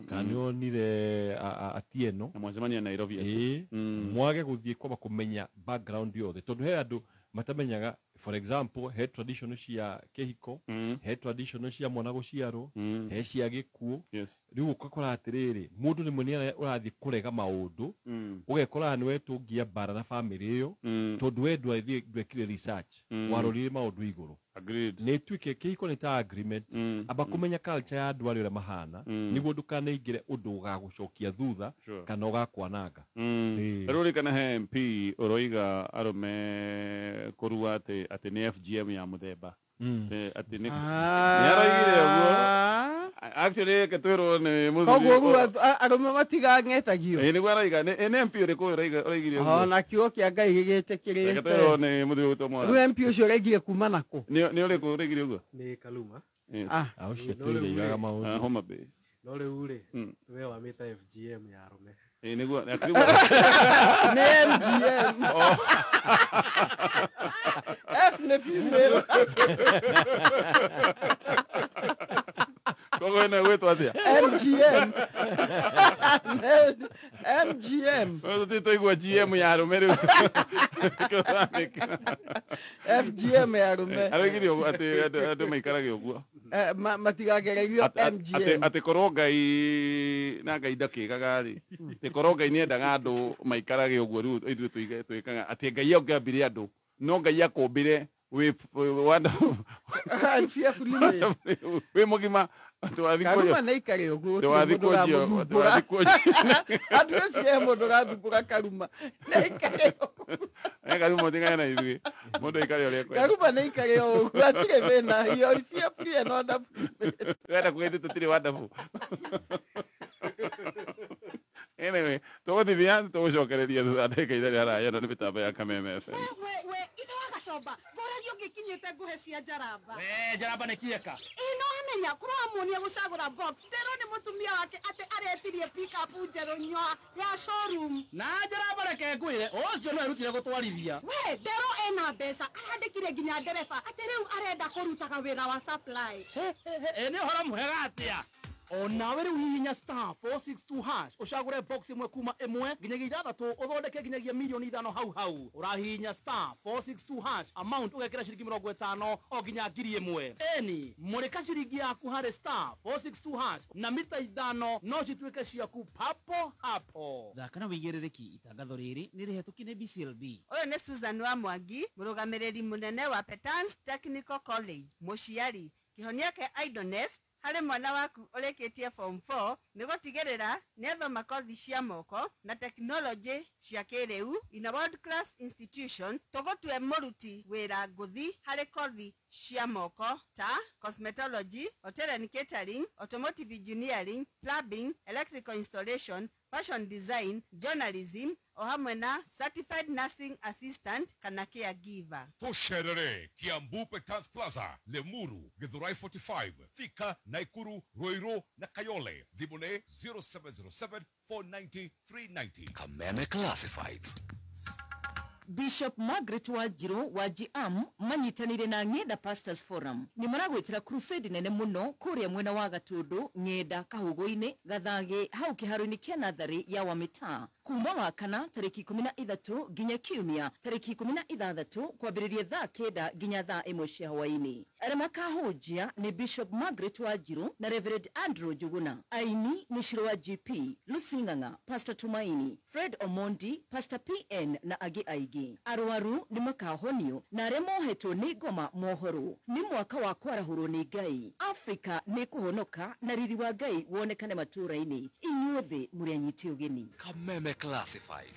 kana nĩwonire Atieno na mwacemania Nairobi, mwage gũthiĩ kwamba kũmenya background yothe, tondũ he andũ matamenyaga For example, he tradition cia kĩhiko, he tradition cia mwana gũciarwo, he cia gĩkuũ. Rĩu ũgakora atĩrĩrĩ, mũndũ rĩmwe nĩ ũrathiĩ kũrega maũndũ, ũgekora nĩ wetũngia mbara na famĩlĩ ĩyo, tondũ we ndwekire research, warorire maũndũ igũrũ. Nĩ ĩtuĩke kĩhiko nĩ ta agreement, amba kũmenya culture ya andũ arĩa ũrĩa mahana, nĩguo ndũkanaingĩre ũndũ ũgagũcokia thutha kana ũgakwananga. Rĩu kana he MP ũroiga arũme kũrua atĩ nĩ FGM ya mũthemba. Atĩ nĩ aroigire ũguo. Actually ketwirwo nĩ mũthuri. Koguo arũme matigang'etagio. Ĩĩ nĩguo aroiga, nĩ MP ũrĩkũ ũroigire ũguo? Ona kiugo kĩa Ngai gĩgĩtĩkĩrĩte. Ketwirwo nĩ mũthuri ũgwĩtwo Mwana. Rĩu MP ũcio ũraigire kuma nakũ? Nĩ ũrĩkũ ũraigire ũguo? Nĩ Kaluma. Ũcio tũigaga maũndũ. Homa Bay. No rĩu rĩ, we wamĩta FGM ya arũme. Ĩĩ nĩguo. Nĩ MGM. F nĩ female. Koguo ĩno ĩgwĩtwo atĩa? MGM. MGM. Tũigua GM ya arũme rĩu. FGM ya arũme. Aroigire atĩ andũ maikarage ũguo. Matigagererio MGM. Atĩ korwo Ngai na Ngai ndakĩgaga rĩ, atĩ korwo Ngai nĩendaga andũ maikarage ũguo rĩu ithuĩ twĩkaga atĩ Ngai angĩambire andũ, no Ngai akũmbire wĩ and fearfully made. Wĩ mũgima. Karuma nĩ ikare ũguo, gũtirĩ mũndũ ũramũthumbũra. Andũ acio he mũndũ ũrathumbũra Karuma. Nĩ ikare ũguo. Karuma ũtigane na ithuĩ. Mũndũ aikare ũrĩa ekwenda. Karuma nĩ ikare ũguo, hatirĩ thĩna. You are fearfully and wonderfully made. Wenda kuga ithuĩ tũtirĩ wonderful. Anyway, tũgũthithia tũgũcokereria thutha ndagĩka itharĩ haraya ĩno nĩ mĩtambo ya Kameme FM. We ithe wa Gacomba, ngũragia ũngĩkinyĩte nguhe cia njaramba. We njaramba nĩ kĩeka. Ĩ no amenya kũramuonia gũcagũra box. Nderwo nĩ mũtumia wake atĩ aretirie pick-up njerũ nyoa ya showroom. Na njaramba reke ngwĩre, ũcio no erutire gũtwarithia. We nderwo ena mbeca, arandĩkire nginya ndereba atĩ rĩu arenda kũrutaga wĩra wa supply. Ĩ nĩ ũhoro mwega atĩa? Onawe rĩu hihinya star 462 hash ũcagũre box ĩmwe kuma ĩmwe nginyagia ithathatũ ũthondeke nginyagia milioni 5 hau hau. Ũrahihinya star 462 hash amount ũgekĩra ciringi 50 o nginya 1000. Eni mũrĩka ciringi yaku harĩ star 462 hash na mita 5 no cituĩke ciaku papo hapo. Thaka na wĩigĩrĩrĩki itangatho rĩrĩ nĩ rĩhetũkie nĩ BCLB. Ũyũ nĩ Susan wa Mwangi, mũrũgamĩrĩri mũnene wa Petans Technical College. Mũciari kĩhonia kĩa idleness harĩ mwana waku ũrĩkĩtie form 4 nĩ gũtigĩrĩra nĩathoma kothi cia moko na tekinoronjĩ cia kĩrĩu in a world class institution. Tũgũtue mũruti wĩra ngũthi harĩ kothi cia moko ta cosmetology, hotel and catering, automotive engineering, plumbing, electrical installation, fashion design, journalism o hamwe na certified nursing assistant kana caregiver. Tũcerere Kiambu Petans Plaza, Limuru, Githurai 45, Thika, Nakuru, Ruiru na Kayole. Thimũ nĩ 0707 490 390. Kameme Classifieds. Bishop Margaret Wanjiru wa GM manyitanire na Ng'enda Pastors Forum ni maragwitira crusade nene muno kuria mwena wa Gatundu, Ng'enda, Kahugo-ini, Gathage, hau kiharo-ini kia nathari ya Wamita kuma wa kana tariki 13 nginya kiumia tariki 16 kwambiriria thaa 9 nginya thaa 1 cia hwaini. Aria makahunjia ni Bishop Margaret Wanjiru na Reverend Andrew Njuguna. Aini ni Shiro wa GP, Lucy Ng'ang'a, Pastor Tumaini, Fred Omondi, Pastor PN na angĩ aingĩ. Arwaru ni makahonio na aria mohetwo ni ngoma mohoro. Ni mwaka wa kwarahũrwo ni Ngai. Afrika ni kuhonoka na riri wa Ngai wonekane matũra-inĩ. Inyuothe mũrĩ anyiti ũgeni. Kameme Classified.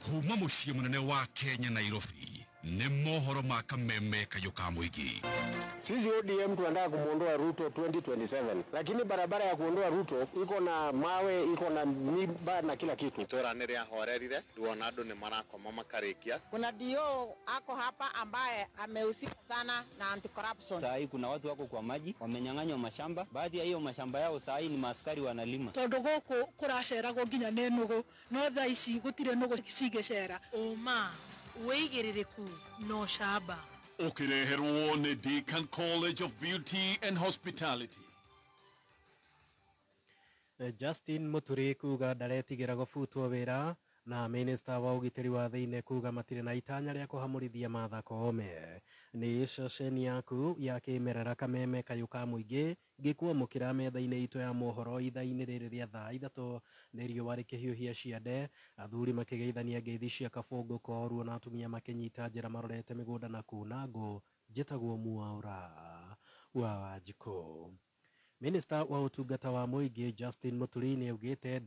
Kuma muciĩ mũnene wa Kenya Nairobi, Nĩ mohoro ma kameme kayũ ka mũingĩ. Sisi ODM tunataka kumuondoa Ruto 2027, lakini barabara ya kuondoa Ruto iko na mawe, iko na miba na kila kitu. Itura nĩ rĩahorerire, ruona andũ nĩ marakoma makarikia. Kuna DO ako hapa ambaye amehusika sana na anti-corruption. Saa hii kuna watu wako kwa maji, wamenyang'anywa mashamba. Baadhi ya hiyo mashamba yao saa hii ni maaskari wanalima. Tondu guku kuraceragwo nginya nĩ nũgũ, no thaa ici gũtirĩ nũgũ cingĩcera. Ũma, wĩigĩrĩrĩku no camba. Ũkĩreherwo nĩ Deakin College of Beauty and Hospitality. Justin Muturi kuga ndaretigĩra gũbutwo wĩra na minista wa ũgitĩri wa thĩinĩ kuga matirĩ na itanya rĩa kũhamũrithia Martha Koome. Nĩ ceceni yaku ya kĩmerera kameme kayũ ka mũingĩ ngĩkwamũkĩra metha-inĩ itũ ya mohoro ithaa-inĩ rĩrĩ rĩa thaa 3 nĩ riũa rĩkĩhiũhia ciande, athuri makĩgeithania ngeithi cia kabũngũ koruo na atumia makĩnyita njĩra marorete mĩgũnda na kuna ngũ. Njĩtagwo Mwaura wa Wanjikũ. Minista wa ũtungata wa mũingĩ Justin Muturi nĩaugĩte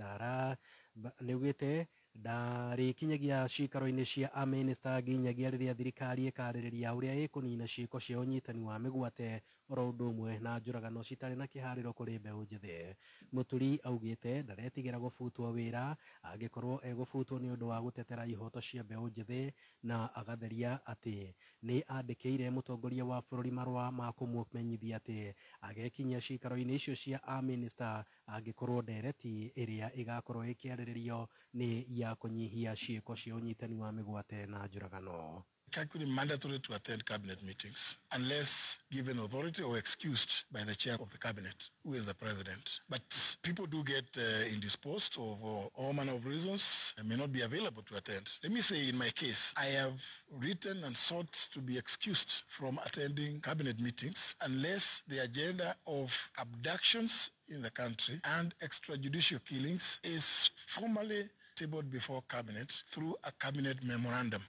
ndarĩkinyagia ciikaro-inĩ cia amĩnĩsta nginyagia rĩrĩa thirikari ĩkarĩrĩria ũrĩa ĩkũnina ciĩko cia ũnyitani wa mĩgwate oro ũndũ ũmwe na njũragano citarĩ na kĩharĩro kũrĩ mbeũ njĩthĩ. Muturi augĩte ndaretigĩra gũbutwo wĩra angĩkorwo egũbutwo nĩ ũndũ wa gũtetera ihoto cia mbeũ njĩthĩ, na agatheria atĩ nĩ andĩkĩire mũtongoria wa bũrũri marũa ma kũmũmenyithia atĩ agekinyia ciikaro-inĩ icio cia amĩnĩsta angĩkorwo ndereti ĩrĩa ĩgakorwo ĩkĩarĩrĩrio nĩ ya kũnyihia ciĩko cia ũnyitani wa mĩgwate na njũragano. Actually mandatory to attend cabinet meetings unless given authority or excused by the chair of the cabinet, who is the president. But people do get indisposed or for all manner of reasons and may not be available to attend. Let me say in my case, I have written and sought to be excused from attending cabinet meetings unless the agenda of abductions in the country and extrajudicial killings is formally tabled before cabinet through a cabinet memorandum.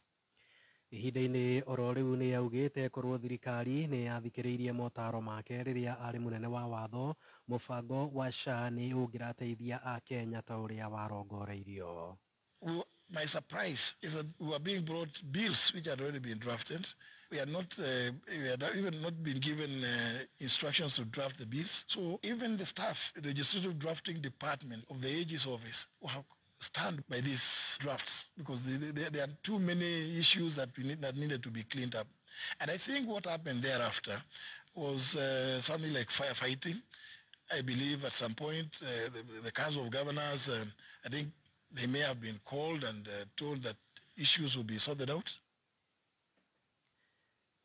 Ihinda-inĩ oro rĩu nĩ yaugĩte korwo thirikari nĩ yathikĩrĩirie motaro make rĩrĩa arĩ mũnene wa watho, mũbango wa SHA nĩ ũngĩrateithia Akenya ta ũrĩa warongoreirio. My surprise is that we were being brought bills which had already been drafted. We had not, we had even not been given instructions to draft the bills. So even the staff, the legislative drafting department of the AG's office, have stand by these drafts because there are too many issues that that needed to be cleaned up. And I think what happened thereafter was something like firefighting. I believe at some point the Council of Governors, I think they may have been called and told that issues will be sorted out.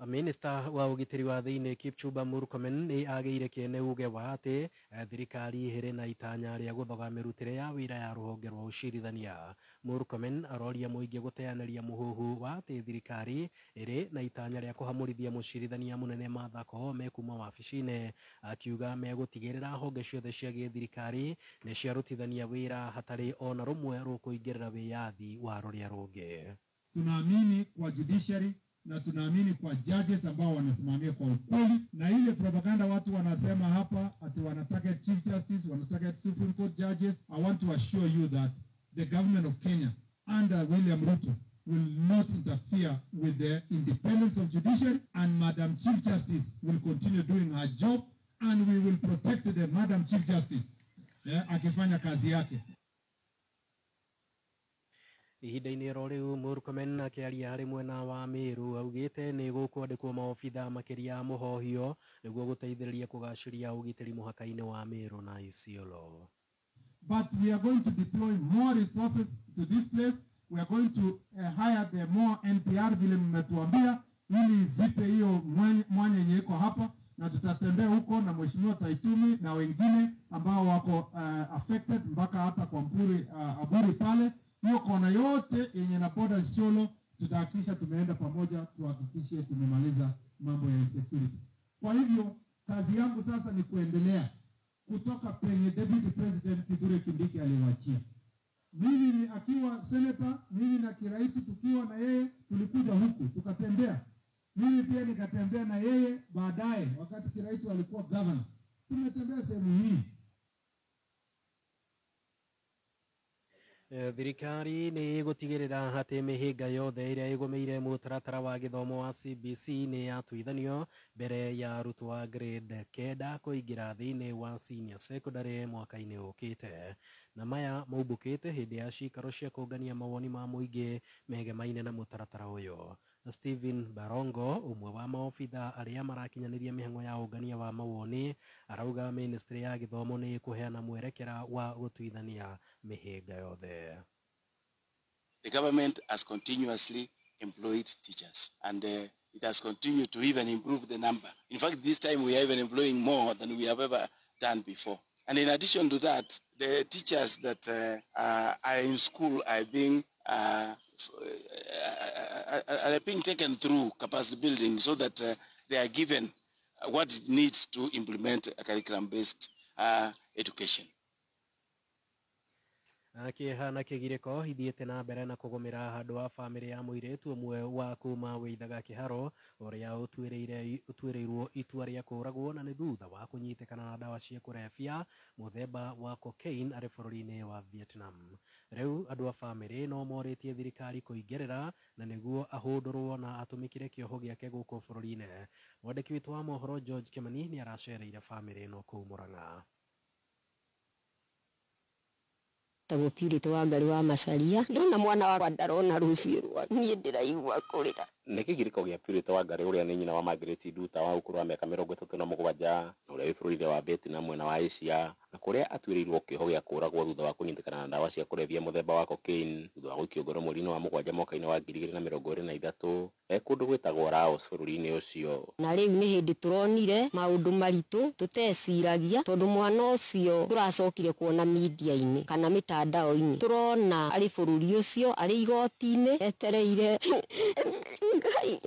Minista wa ũgitĩri wa thĩinĩ Kipchumba Murkomen nĩ agĩire kĩene uge wa atĩ thirikari ĩrĩ na itanya rĩa gũthoga mĩrutĩre ya wĩra ya rũhonge rwa ũcirithania. Murkomen aroria mũingĩ gũteanĩria mũhuhu wa atĩ thirikari ĩrĩ na itanya rĩa kũhamũrithia mũcirithania mũnene Martha Koome kuma wabici-inĩ, akiuga megũtigĩrĩra honge ciothe cia gĩthirikari nĩ ciarutithania wĩra hatarĩ ona rũmwe rũkũingĩrĩra wĩyathi wa rũrĩa rũngĩ. Tunaamini kwa judiciary na tunaamini kwa judges ambao wanasimamia kwa ukweli, na ile propaganda watu wanasema hapa ati wanataka Chief Justice, wanataka Supreme Court judges. I want to assure you that the government of Kenya under William Ruto will not interfere with the independence of judiciary, and Madam Chief Justice will continue doing her job, and we will protect the Madam Chief Justice akifanya kazi yake. Ihinda-inĩ oro rĩu Murkomen akĩaria harĩ mwena wa Meru augĩte nĩ gũkwandĩkwo maobitha makĩria mũhohio nĩguo gũteithĩrĩria kũgacĩria ũgitĩri mũhaka-inĩ wa Meru na Isiolo. But we are going to deploy more resources to this place. We are going to hire the more NPR vile mmetuambia ili zipe hiyo mwanya yenye iko hapa, na tutatembea huko na Mheshimiwa Taitumi na wengine ambao wako affected mpaka hata kwa Mpuri Aburi pale. Hiyo kona yote yenye na border Isiolo tutahakikisha tumeenda pamoja, tuhakikishe tumemaliza mambo ya insecurity. Kwa hivyo kazi yangu sasa ni kuendelea kutoka penye Deputy President Kithure Kindiki aliwaachia. Mimi akiwa senator, mimi na Kiraitu tukiwa na yeye tulikuja huku tukatembea. Mimi pia nikatembea na yeye baadaye wakati Kiraitu alikuwa governor. Tumetembea sehemu hii. Thirikari nĩ ĩgũtigĩrĩra atĩ mĩhĩnga yothe ĩrĩa ĩgũmĩire mũtaratara wa gĩthomo wa CBC nĩ yatuithanio mbere ya arutwo a grade 9 kũingĩra thĩinĩ wa senior secondary mwaka-inĩ ũkĩte. Na maya maumbũkĩte hĩndĩ ya cikaro cia kũngania mawoni ma mũingĩ megemaine na mũtaratara ũyũ. Stephen Barongo, ũmwe wa maobitha arĩa marakinyanĩria mĩhang'o ya ũngania wa mawoni, arauga ministry ya gĩthomo nĩ ĩkũheana mwerekera wa gũtuithania mĩhĩnga yothe. The government has continuously employed teachers, and it has continued to even improve the number. In fact, this time we are even employing more than we have ever done before. And in addition to that, the teachers that are in school are being taken through capacity building so that they are given what it needs to implement a curriculum-based education. Kĩeha na kĩgirĩko ithiĩte na mbere na kũgũmĩra handũ wa bamĩrĩ ya mũirĩtu ũmwe wa kuma Wĩithaga Kĩharo ũrĩa ũtuĩrĩirwo itua rĩa kũũragwo na nĩ thutha wa kũnyitĩkana na ndawa cia kũrebia mũthemba wa cocaine arĩ bũrũri-inĩ wa Vietnam. Rĩu andũ a bamĩrĩ no morĩtie thirikari kũingĩrĩra na nĩguo ahũndũrwo na atũmĩkĩre kĩoho gĩake gũkũ bũrũri-inĩ. Mwandĩki witũ wa mohoro George Kĩmani nĩ aracereire bamĩrĩ ĩno kũu Mũrang'a. Tagwo Purity wa Ngarĩ wa Macaria, ndona mwana wakwa ndarona rũciũ rwa niĩ ndĩraigua kũrĩra. Nĩ kĩgirĩko gĩa Purity wa Ngarĩ ũrĩa nĩ nyina wa Margaret Nduta wa ũkũrũ wa mĩaka 37 na ũrĩa wĩ bũrũri-inĩ wa Vietnam mwena wa Asia, na kũrĩa atuĩrĩirwo kĩoho gĩa kũũragwo thutha wa kũnyitĩkana na ndawa cia kũrebia mũthemba wa cocaine thutha wa gũikio ngoro mweri-inĩ wa 7 mwaka-inĩ wa 2023 e kũndũ gwĩtagwo Laos bũrũri-inĩ ũcio. Na rĩu nĩ hĩndĩ tũronire maũndũ maritũ tũteciragia, tondũ mwana ũcio tũracokire kuona media-inĩ kana mĩtandao-inĩ, tũrona arĩ bũrũri ũcio arĩ igoti-inĩ etereire Ngai,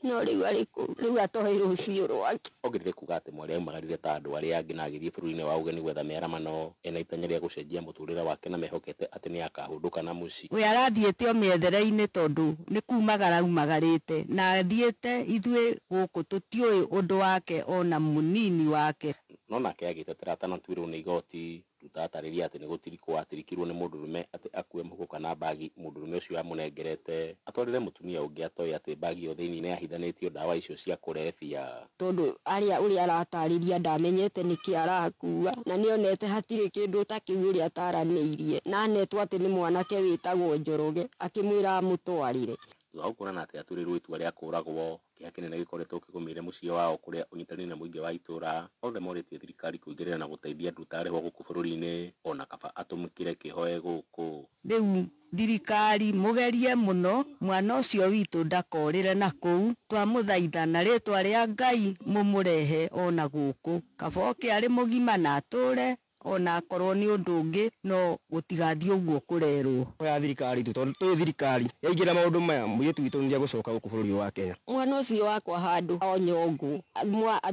no rĩu arĩ kũu, rĩu atoĩ rũciũ rwake. Ongereire kuga atĩ mwarĩ aumagarire ta andũ arĩa angĩ na agĩthiĩ bũrũri-inĩ wa ũgeni gwetha mĩaramano ena itanya rĩa gũcenjia mũtũrĩre wake na mehokete atĩ nĩ akahũndũka na mũciĩ. We arathiĩte o mĩethere-inĩ tondũ nĩ kumagara aumagarĩte na athiĩte, ithuĩ gũkũ tũtiũĩ ũndũ wake ona mũnini wake. No nake agĩtetera atanatuĩrwo nĩ igoti. Nduta atarĩria atĩ nĩ gũtirikwo atirikirwo nĩ mũndũrũme atĩ akue mũhuko kana mbagi mũndũrũme ũcio amũnengerete atwarĩre mũtumia ũngĩ atoĩ atĩ mbagi ĩyo thĩinĩ nĩ yahithanĩtio ndawa icio cia kũrebia. Tondũ arĩa ũrĩa aratarĩria ndamenyete nĩkĩ arakua na nĩonete hatirĩ kĩndũ ta kĩu ũrĩa ataranĩirie, na anetwo atĩ nĩ mwanake wĩtagwo Njoroge akĩmwĩra amũtwarĩre. Thutha wa kuonana atĩ atuĩrĩirwo itua rĩa kũũragwo, kĩeha kĩnene gĩkoretwo kĩgũmĩire mũciĩ wao kũrĩa ũnyitanĩri na mũingĩ wa itũũra othe morĩtie thirikari kũingĩrĩra na gũteithia Nduta arĩhwo gũkũ bũrũri-inĩ ona kaba atũmĩkĩre kĩoho e gũkũ. Rĩu thirikari mũgerie mũno mwana ũcio witũ ndakorĩre na kũu, twamũthaitha na rĩtwa rĩa Ngai mũmũrehe ona gũkũ, kaba oke arĩ mũgima na atũre ona akorwo nĩ ũndũ ũngĩ no gũtigathiĩ ũguo kũrerwo. Ya thirikari tu tondũ twĩ thirikari yaingĩra maũndũ maya mũirĩtu witũ nĩegũcoka gũkũ bũrũri wa Kenya. Mwana ũcio wakwa handũ o nyongo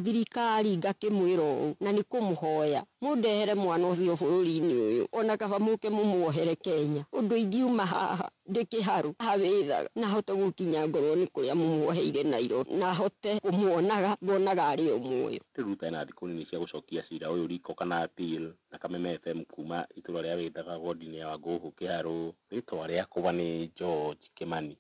thirikari ngakĩmwĩra ũũ na nĩ kũmũhoya mũndehere mwana ũcio bũrũri-inĩ ũyũ, ona kaba mũke mũmuohere Kenya, ũndũ ingiuma haha ndĩ kĩharu hawĩthaga na hote gũkinya ngorwo nĩ kũrĩa mũmuoheire Nairobi na hote kũmuonaga ngonaga arĩ o muoyo. Rĩu Nduta ena thikũ nini cia gũcokia cira ũyũ riko kana appeal na Kameme FM kuma itũra rĩa Wĩthaga wodi-inĩ ya Wangũhũ Kĩharũ. Rĩtwa rĩakwa nĩ George Kĩmani.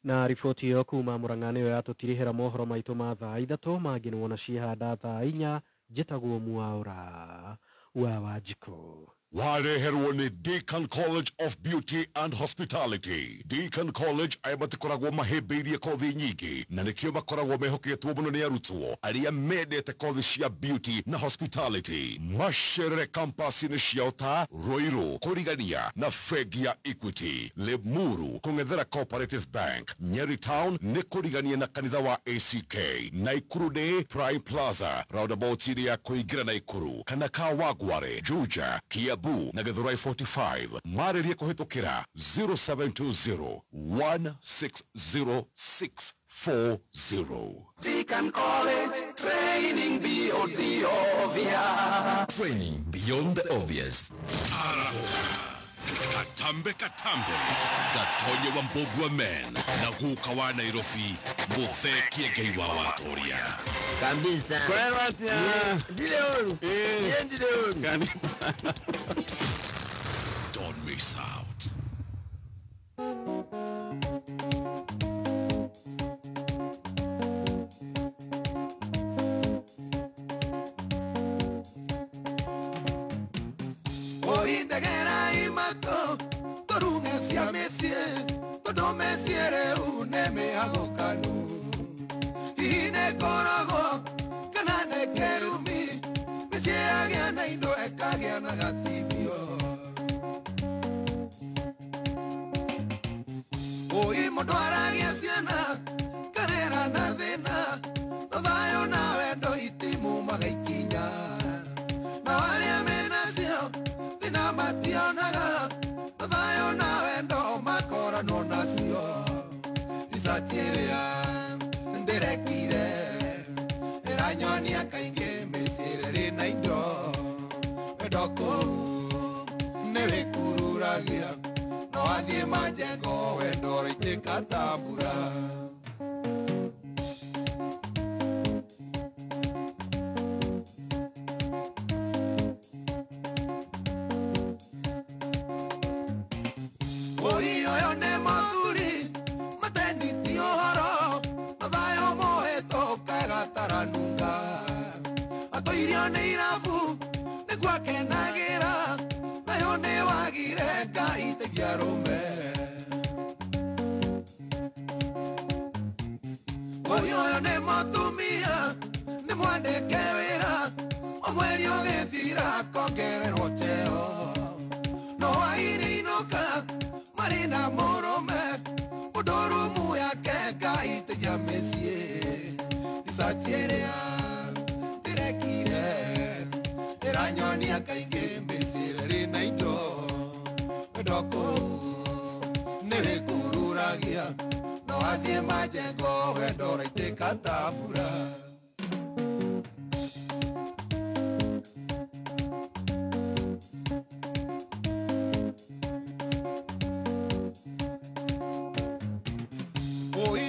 Na riboti ĩyo kuma Mũrang'a nĩyo yatũtirihĩra mohoro maitũ ma thaa 3 mangĩ nĩ wona ciehanda thaa 4. Njĩtagwo Mwaũra wa Wanjikũ. Wareherwo nĩ Deacon College of Beauty and Hospitality. Deacon College aya matikoragwo mahĩmbĩirie kothi nyingĩ na nĩkĩo makoragwo mehoketwo mũno nĩ arutwo arĩa mendete kothi cia beauty na hospitality. Macerere campus-inĩ ciao ta Ruiru, kũrigania na bengi ya Equity, Limuru kũng'ethera Cooperative Bank, Nyeri Town nĩ kũrigania na kanitha wa ACK, Naikuru nĩ Prime Plaza roundabout-inĩ ya kũingĩra Naikuru, kana Kawangware, Juja, Kiambu na Githurai 45. Marĩrie kũhĩtũkĩra 0720 160 640. Deacon College, training beyond the obvious. Training beyond the obvious. Katambe katambe gatonye wa Mbugua men na guka wa Nairobi muthee Kiengei wa Watoria kabisa. Ndile oru. Ndile oru. Kabisa. miss out. Oindegera imato torunge cia mĩciĩ tondũ mĩciĩ rĩu nĩ mĩhagũkanu hihi nĩ ngoragwo kana nĩ kĩrumi mĩciĩ yagĩa na indo ĩkagĩa na gatibio oi mũndũ aragia ciana karera na thĩna no thayũ na wendo itimumaga ikinya na arĩa menacio thĩna mationaga no thayũ na wendo makoranwo nacio ricaci ĩrĩa ndĩrekire ĩranyonia kaingĩ mĩciĩ ĩrĩ na indo wendo kũu nĩ wĩkururagia no athiĩ majengo wendo ũraitĩka ta mbura. Oi ũyũ nĩ mũthuri mateniti ũhoro na thayũ mũhĩtũke gataranunga atũirio nĩ irabu nĩguo akenagĩra thayũ nĩ wagire Ngai teithia arũme. Oi ũyũ nĩ mũtumia nĩ mwandĩke wĩra o mweri ũgĩthira akongererwo cheo no aire inũka marĩ na mũrũme mũndũ rumu yake Ngai teithia mĩciĩ ricaci ĩrĩa ndĩrekire ĩranyonia kaingĩ mĩciĩ ĩrĩ na indo wendo kũu nĩ wĩkururagia no athiĩ majengo wendo ũraitĩka ta mbura.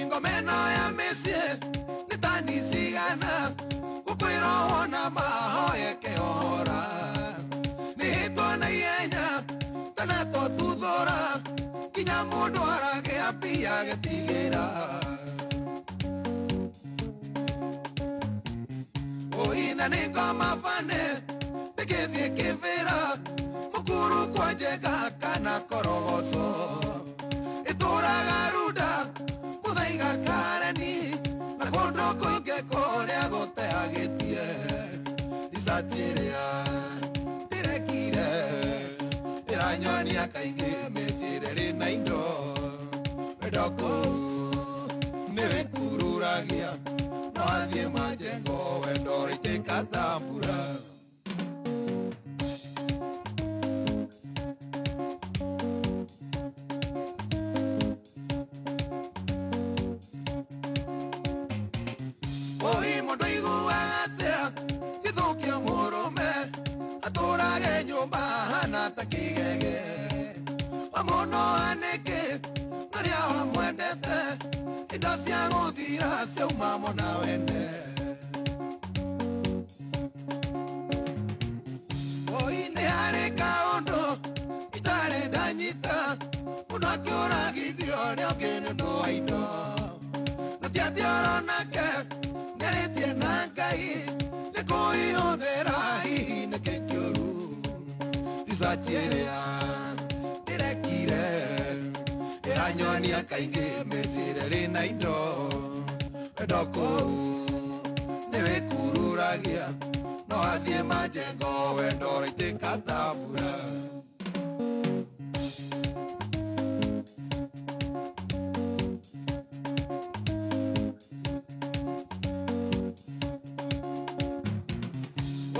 Ngomeno ya mĩciĩ nĩ tani cigana gũkwĩrwo wona mahoye kĩhora nĩ hĩtwo na ihenya tana tũtuthũra nginya mũndũ aragĩa mbia agĩtigĩra. Oi na nĩ ngoma bane ndĩgĩthiĩ kĩbĩra mũkuru kwa Njenga kana Korogoco ĩtũraga Runda mũthaiga Kareni na kũndũ kũingĩ kũrĩa gũteagĩtie ricaci ĩrĩa ndĩrekire ĩranyonia kaingĩ mĩciĩ ĩrĩ na indo wendo kũu nĩ wĩkururagia no athiĩ majengo wendo ũraitĩka ta mbura. Oi mũndũ aiguaga atĩa gĩthũkia mũrũme atũrage nyũmba ahana ta kĩgege wamũno anĩkĩ marĩa wamwendete indo cia gũthira ciauma mona wene. Oi nĩ harĩ kaũndũ itarĩ ndanyita mũndũ akĩũragithio ũrĩa ũngĩ nĩ ũndũ wa indo na ti atĩ oronake nĩarĩtie na Ngai nĩ kũihũthĩra hihi nĩkĩ kĩũru ricaci ĩrĩa ndĩrekire ĩranyonia kaingĩ mĩciĩ ĩrĩ na indo wendo kũu nĩ wĩkururagia no athiĩ majengo wendo ũraitĩka ta mbura.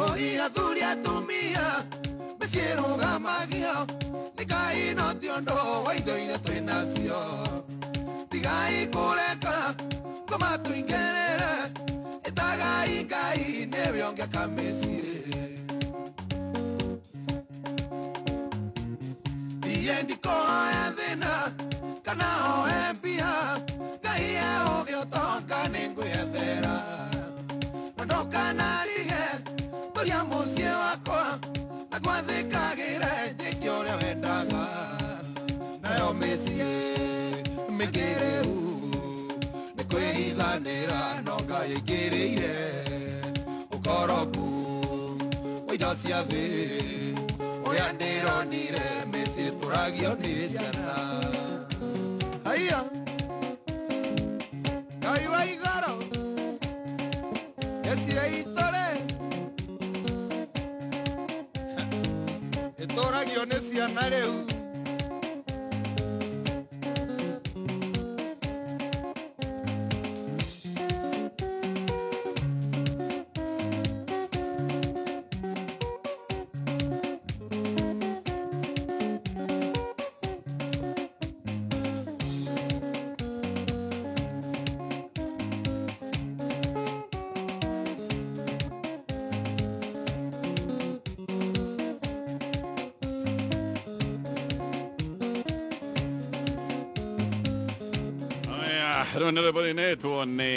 Oi athuri atumia mĩciĩ ĩrũgamagio nĩ Ngai no ti ũndũ wa indo iria twĩ nacio tigai kũreka ngoma tũingĩrĩre ĩtagai Ngai nĩwe ũngĩaka mĩciĩ. Niĩ ndikũhoya thĩna kana hoe mbia Ngai eũgĩ ũtonga nĩngwĩethera na ndũkanarige tũria mũciĩ wakwa na gwathĩkagĩre njĩke ũrĩa wendaga. yaingĩrĩire ũkoroku wa indo cia thĩ ũrĩa ndĩronire mĩciĩ tũragio nĩ ciana. Haiya Ngai wa igũrũ mĩciĩ itũ rĩ ĩtũragio nĩ ciana rĩu. Rĩu nĩ rwĩmbo rũinĩtwo nĩ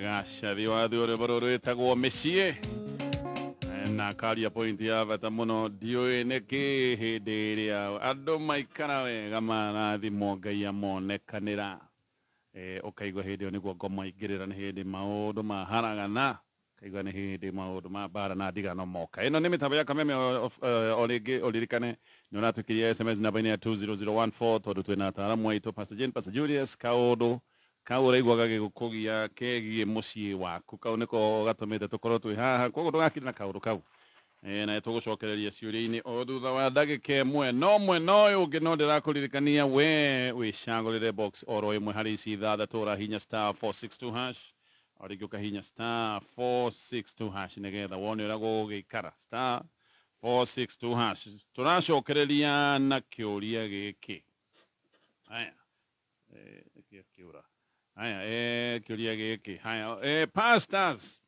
Gacathi wa Thuo, rwĩmbo rũrũ rwĩtagwo Mĩciĩ, na karia point ya bata mũno. Ndiũĩ nĩkĩ hĩndĩ ĩrĩa andũ maikara wega marathimwo Ngai amonekanĩra, ũkaigua hĩndĩ ĩyo nĩguo ngoma ingĩrĩra, nĩ hĩndĩ maũndũ maharagana, ũkaigua nĩ hĩndĩ maũndũ ma mbara na ndigano moka. Ĩno nĩ mĩtambo ya Kameme. O rĩngĩ ũririkane nĩ ũratwĩkĩria SMS namba-inĩ ya 20014 tondũ twĩna ataaramu aitũ Pastor Jane, Pastor Julius. Kaũndũ kau ũraigua gagĩgũkũgia kegiĩ mũciĩ waku, kau nĩko gatũmĩte tũkorwo twĩ haha, koguo ndũgakire na kaũndũ kau. Na tũgũcokereria ciũria-inĩ o thutha wa ndagĩka ĩmwe. No mwena ũyũ ũngĩ no ndĩrakũririkania we wĩcagũrĩre box oro ĩmwe harĩ ici ithathatũ, ũrahinya star 462 hash, o rĩngĩ ũkahinya star 462 hash nĩgetha wone ũrĩa gũgũgĩikara. Star 462 hash. Tũracokereria na kĩũria gĩkĩ. Haya, nĩkĩo kĩũra. Haya, kĩũria gĩkĩ. Haya, pastors,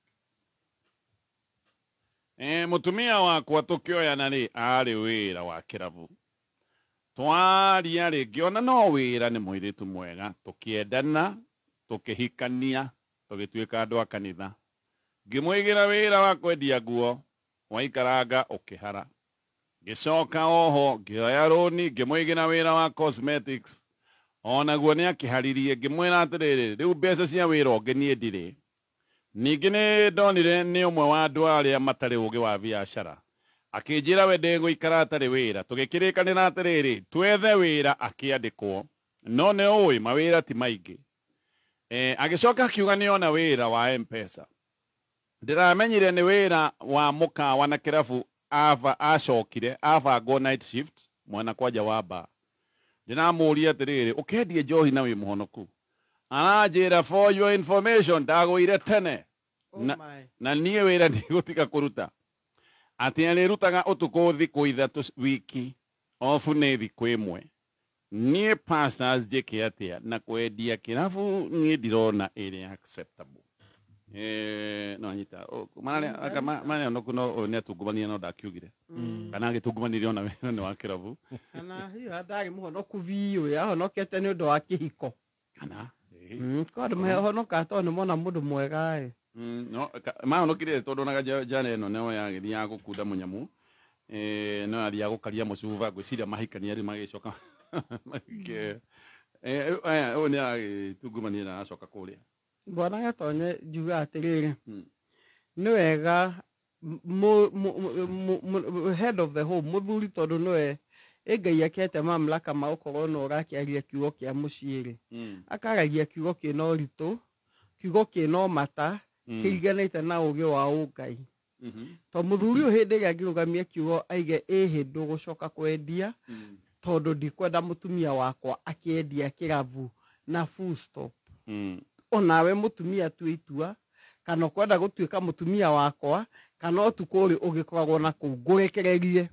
mũtumia wakwa tũkĩoyana rĩ arĩ wĩra wa kĩrabu, twaria rĩ ngĩona no wĩra, nĩ mũirĩtu mwega, tũkĩendana, tũkĩhikania, tũgĩtuĩka andũ a kanitha. Ngĩmũigĩra wĩra wa kwendia nguo, waikaranga ũkĩhara. Ngĩcoka oho ngĩoya rũni, ngĩmũigĩra wĩra wa cosmetics, onaguo nĩ akĩharirie. Ngĩmwĩra atĩrĩrĩ, rĩu mbeca cia wĩra ũngĩ niĩ ndirĩ. Ningĩ nĩ ndonire nĩ ũmwe wa andũ arĩa matarĩ ũgĩ wa biacara, akĩnjĩra we ndegũikara atarĩ wĩra. Tũgĩkĩrĩkanĩra atĩrĩrĩ, twethe wĩra akĩandĩkwo, no nĩ ũĩ mawĩra ti maingĩ. Agĩcoka akiuga nĩ ona wĩra wa M-Pesa. Ndĩramenyire nĩ wĩra wa mũkawa na kĩrabu acokire abangwo night shift mwena kwanja wa bar. Ndĩramũria atĩrĩrĩ, ũkendie njohi na wĩ mũhonoku? Aranjĩra for your information ndagũire tene. Na niĩ wĩra ndigũtiga kũruta, atĩ arĩrutaga ũtukũ thikũ 3 wiki, obu nĩ thikũ 1. Niĩ pastors njĩke atĩa na kwendia kĩrabu niĩ ndirona ĩrĩ acceptable. No anyita marĩa onoku no nĩ atungumania, no ndakiugire kana agĩtungumanirie ona wĩra nĩ wa kĩrabu, kana hiyo ndarĩ mũhonoku biũ, yahonokete nĩ ũndũ wa kĩhiko, kana ko andũ mahonokaga tondũ nĩ mona mũndũ mwega ĩ. No mahonokire tondũ onaga njana ĩno nĩyo yagĩthiaga gũkunda mũnyamũ, no yathiaga gũkaria mũcuba, ngwĩciria mahikania rĩu magĩcoka ũyũ nĩ agĩtungumania na acoka kũrĩa. Bwana Gatonye, njuga atĩrĩrĩ, nĩ wega head of the home, mũthuri, tondũ nĩwe ĩ Ngai akĩhete mamlaka ma gũkorwo no ũrakĩaria kiugo kĩa mũciĩ rĩ, akaragia kiugo kĩna ũritũ, kiugo kĩna ũmata, kĩringanĩte na ũgĩ wa ũngai. To mũthuri ũyũ hĩndĩ ĩrĩa angĩrũgamia kiugo aige ĩhĩ ndũgũcoka kwendia, tondũ ndikwenda mũtumia wakwa akĩendia kĩrabu na full stop. Onawe mũtumia tue itua kana ũkwenda gũtuĩka mũtumia wakwa kana ũtukũ ũrĩ ũgĩkoragwo na kũu ngũrekererie.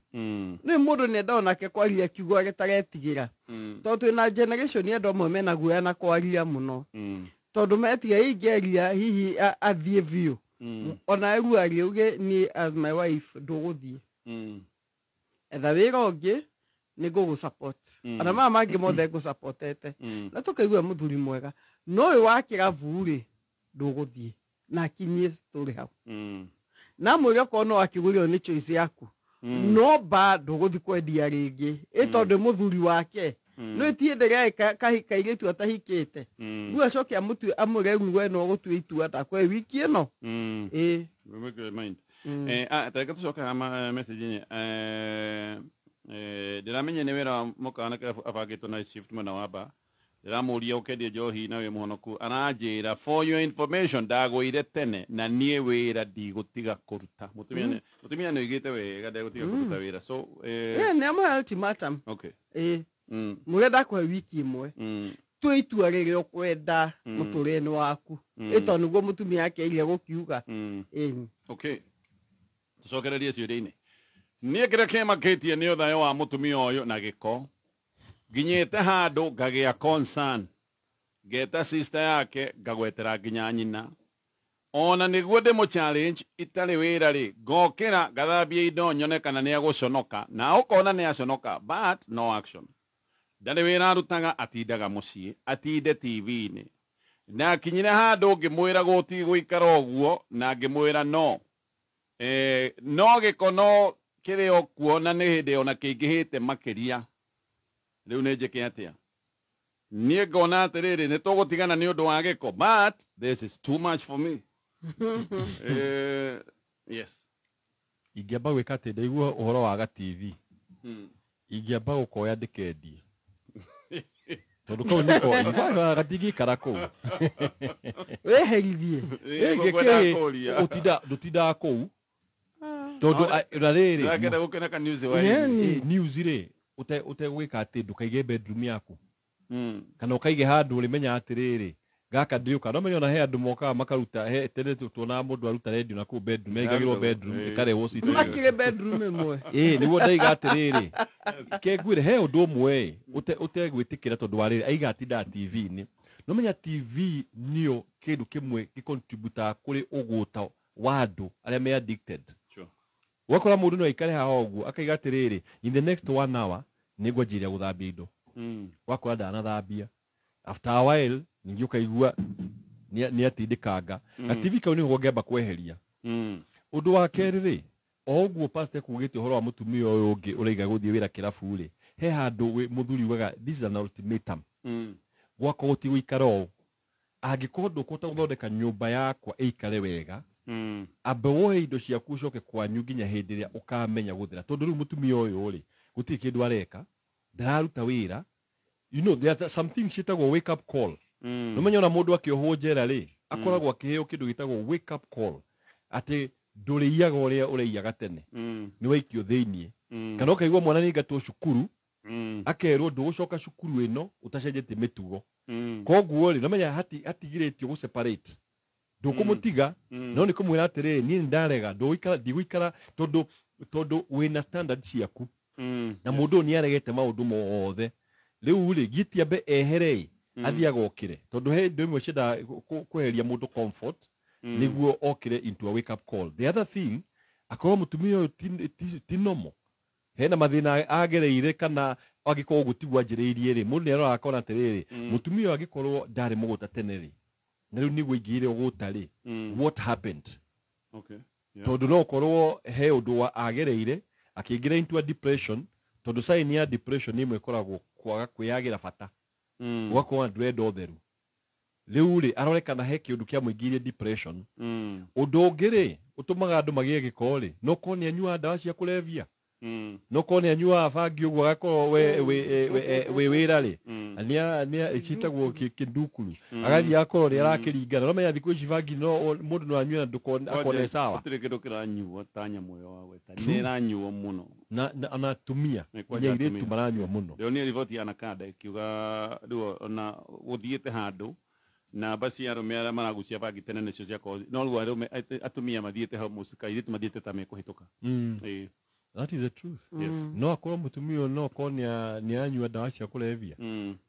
Nĩ mũndũ nĩ enda onake kwaria kiugo gĩtaretigĩra, tondũ twĩna generation ya andũ amwe mena guoya na kwaria mũno, tondũ metiga ingĩaria hihi athiĩ biũ. Ona rĩu arie uge niĩ as my wife ndũgũthiĩ, etha wĩra ũngĩ nĩ ngũgũ support, ona maya mangĩ mothe ngũsupportete, na tũkaigua mũthuri mwega, no ũyũ wa kĩrabu rĩ ndũgũthiĩ, na akinyie story hau. Na mwĩre okorwo no akĩgũrĩrwo nĩ choice yaku, no ba ndũgũthiĩ kwendia rĩngĩ, ĩ tondũ mũthuri wake. No ĩtienderea kairĩtu atahikĩte. Rĩu acoke amũtue amũre rĩu we no gũtua itua ndakwe wiki ĩno. Ĩĩ. Mind. Tareke tũcoke haha message-inĩ. Ndĩramenya nĩ wĩra wa mũkana kĩrabu abangĩtwo night shift mwena wa bar. Ndĩramũria ũkendie njohi na wĩ mũhonoku. Aranjĩra for your information ndagũire tene na niĩ wĩra ndigũtiga kũruta. Mũtumia nĩ oigĩte wega ndegũtiga kũruta wĩra. So nĩ amũhe ultimatum. Okay. Mũrĩa ndakũhe wiki ĩmwe. Tua itua rĩrĩa ũkwenda mũtũrĩre-inĩ waku. Ĩ tondũ nĩguo mũtumia akĩaire gũkiuga. Okay. Tũcokererie ciũria-inĩ. Niĩ kĩrĩa kĩmakĩtie nĩ ũthayo wa mũtumia ũyũ na gĩko. Nginyĩte handũ ngagĩa concern. Ngeta sister yake ngagwetera nginya nyina. Ona nĩguo ndĩmũ challenge itarĩ wĩra rĩ, ngokĩra ngathambia indo nyone kana nĩ egũconoka, na ũkona nĩ aconoka but no action. Ndarĩ wĩra arutaga, atindaga mũciĩ, atinde TV-inĩ. Ndakinyire handũ ngĩmwĩra gũtigũikara ũguo na ngĩmwĩra no. No gĩko no kĩrĩ o kuo na nĩ hĩndĩ ona kĩingĩhĩte makĩria. Rĩu nĩ njĩke atĩa? Niĩ ngona atĩrĩrĩ, nĩ tũgũtigana nĩ ũndũ wa gĩko, but this is too much for me. Yes. Ingĩamba gwĩka atĩ ndaigua ũhoro wa ga TV. Ingĩamba gũkoya ndĩkendie. Tondũ kau nĩko in fact gatingĩikara kũu. Wĩherithie. Ndũtindaga kũu. Tondũ na rĩrĩ Ndĩrakenda gũkena ka news wa-inĩ. News rĩ ũtegwĩka atĩ ndũkaige bedroom yaku. Kana ũkaige handũ ũrĩmenya atĩrĩrĩ gaka ndĩũka no menya ona he andũ mokaga makaruta he tene tuonaga mũndũ aruta radio na kũu bedroom yaigagĩrwo bedroom ĩkarehwo sitting room. Makĩrĩ bedroom ĩmwe. Ĩĩ nĩguo ndaiga atĩrĩrĩ kengwĩre he ũndũ ũmwe ũtegwĩtĩkĩra tondũ wa rĩrĩ aiga atindaga TV-inĩ. No menya TV nĩyo kĩndũ kĩmwe gĩcontributaga kũrĩ ũgũta wa andũ arĩa me addicted. Ũgakora mũndũ no aikare haha ũguo akaiga atĩrĩrĩ in the next 1 hour nĩngwanjĩrĩria gũthambia indo. Wakora ndanathambia. After a while ningĩ ũkaigua nĩ atindĩkanga. Na TV kau nĩho ngĩamba kweheria. Ũndũ wa kerĩ rĩ, o ũguo pastor ekugĩte ũhoro wa mũtumia ũyũ ũngĩ ũraiga gũthiĩ wĩra kĩrabu rĩ, he handũ mũthuri ugaga this is an ultimatum. Gwakwa gũtigũikara ũũ. Angĩkorwo ndũkũhota gũthondeka nyũmba yakwa ĩikare wega, ambe woe indo ciaku ũcoke kwanyu nginya hĩndĩ ĩrĩa ũkamenya gũthera. Tondũ rĩu mũtumia ũyũ rĩ, gũtirĩ kĩndũ areka, ndararuta wĩra. You know, there are some things ciĩtagwo wake up call. No menya ona mũndũ akĩohwo njera rĩ, akoragwo akĩheo kĩndũ gĩtagwo wake up call. Atĩ ndũrĩiyaga ũrĩa ũrĩiyaga tene. Nĩ waikio thĩiniĩ. Kana ũkaigua mwana nĩ aingatwo cukuru, akerwo ndũgũcoka cukuru ĩno ũtacenjetie mĩtugo. Koguo rĩ, no menya hatigirĩtio gũ separate. Ndũkũmũtiga, no nĩ kũmwĩra atĩrĩrĩ, niĩ nĩndarega, ndigũikara tondũ wĩna standard ciaku. Na mũndũ ũyũ nĩaregete maũndũ mothe. Rĩu rĩ, gĩtiambe ehere athiĩ agokĩre. Tondũ he indo imwe ciendaga kweheria mũndũ comfort, nĩguo okĩre into a wake up call. The other thing, akorwo mũtumia ũyũ ti normal. Hena mathĩna agereire kana angĩkorwo ũguo tiguo anjĩrĩirie rĩ, mũndũ nĩaroraga akona atĩrĩrĩ, mũtumia ũyũ angĩkorwo ndarĩ mũgũta tene rĩ, na rĩu nĩguo aingĩrire ũgũta rĩ, what happened? Okay. Tondũ no ũkorwo he ũndũ wa agereire akĩingĩra into a depression, tondũ sign ya depression ĩmwe ĩkoragwo kwaga kwĩyagĩra bata. Ũgakorwo ndũrenda ũtheru. Rĩu rĩ, arore kana he kĩũndũ kĩamũingĩirie depression. Ũndũ ũngĩ rĩ, ũtũmaga andũ magĩe gĩko rĩ, no korwo nĩ anyuaga ndawa cia kũrebia. No korwo nĩ anyuaga bangi ũguo agakorwo wĩ wĩra rĩ, nĩ ciĩtagwo kĩndukuru. Agathiĩ agakorwo nĩ arakĩringana. No menya thikũ ici bangi no mũndũ no anyue na ndũkone sawa. Gũtirĩ kĩndũ kĩranyuo ta nyamũ ĩyo wagweta. Nĩ ĩranyuo mũno. Na atumia, nginya airĩtu maranyua mũno. Ndĩronire riboti ya Nakanda ĩkiuga rĩu ona gũthiĩte handũ namba cia arũme arĩa maragucia bangi tene nĩcio ciakorwo no rĩu arũme atumia mathiĩte hau mũcika airĩtu mathiĩte ta mekũhĩtũka. That is the truth. Yes. No akorwo mũtumia ũyũ no akorwo nĩ anyua ndawa cia kũrebia.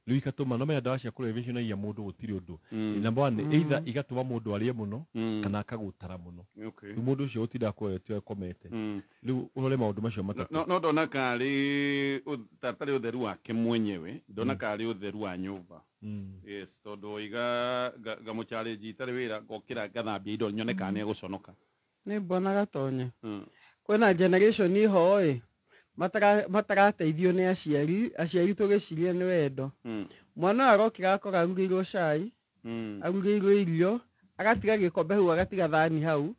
Rĩu igatũma no menya ndawa cia kũrebia cionagia mũndũ gũtirĩ ũndũ. Number one, either igatũma mũndũ arĩe mũno kana akagũtara mũno. Rĩu mũndũ ũcio gũtinda akoretio akomete. Rĩu ũrore maũndũ macio matatũ. No ndona karĩ tarĩ ũtheru wake mwenyewe, ndona karĩ ũtheru wa nyũmba. Yes, tondũ oiga ngamũ-challenge itarĩ wĩra ngokĩra ngathambia indo nyone kana nĩ egũconoka. Nĩ mbona gatonya. Kwĩna generation iho ĩ, Matarateithio nĩ aciari, aciari tũgĩciria nĩ wendo. Mwana ũyũ arokĩra akora arugĩirwo cai, arugĩirwo irio, agatiga gĩkombe hau, agatiga thani hau.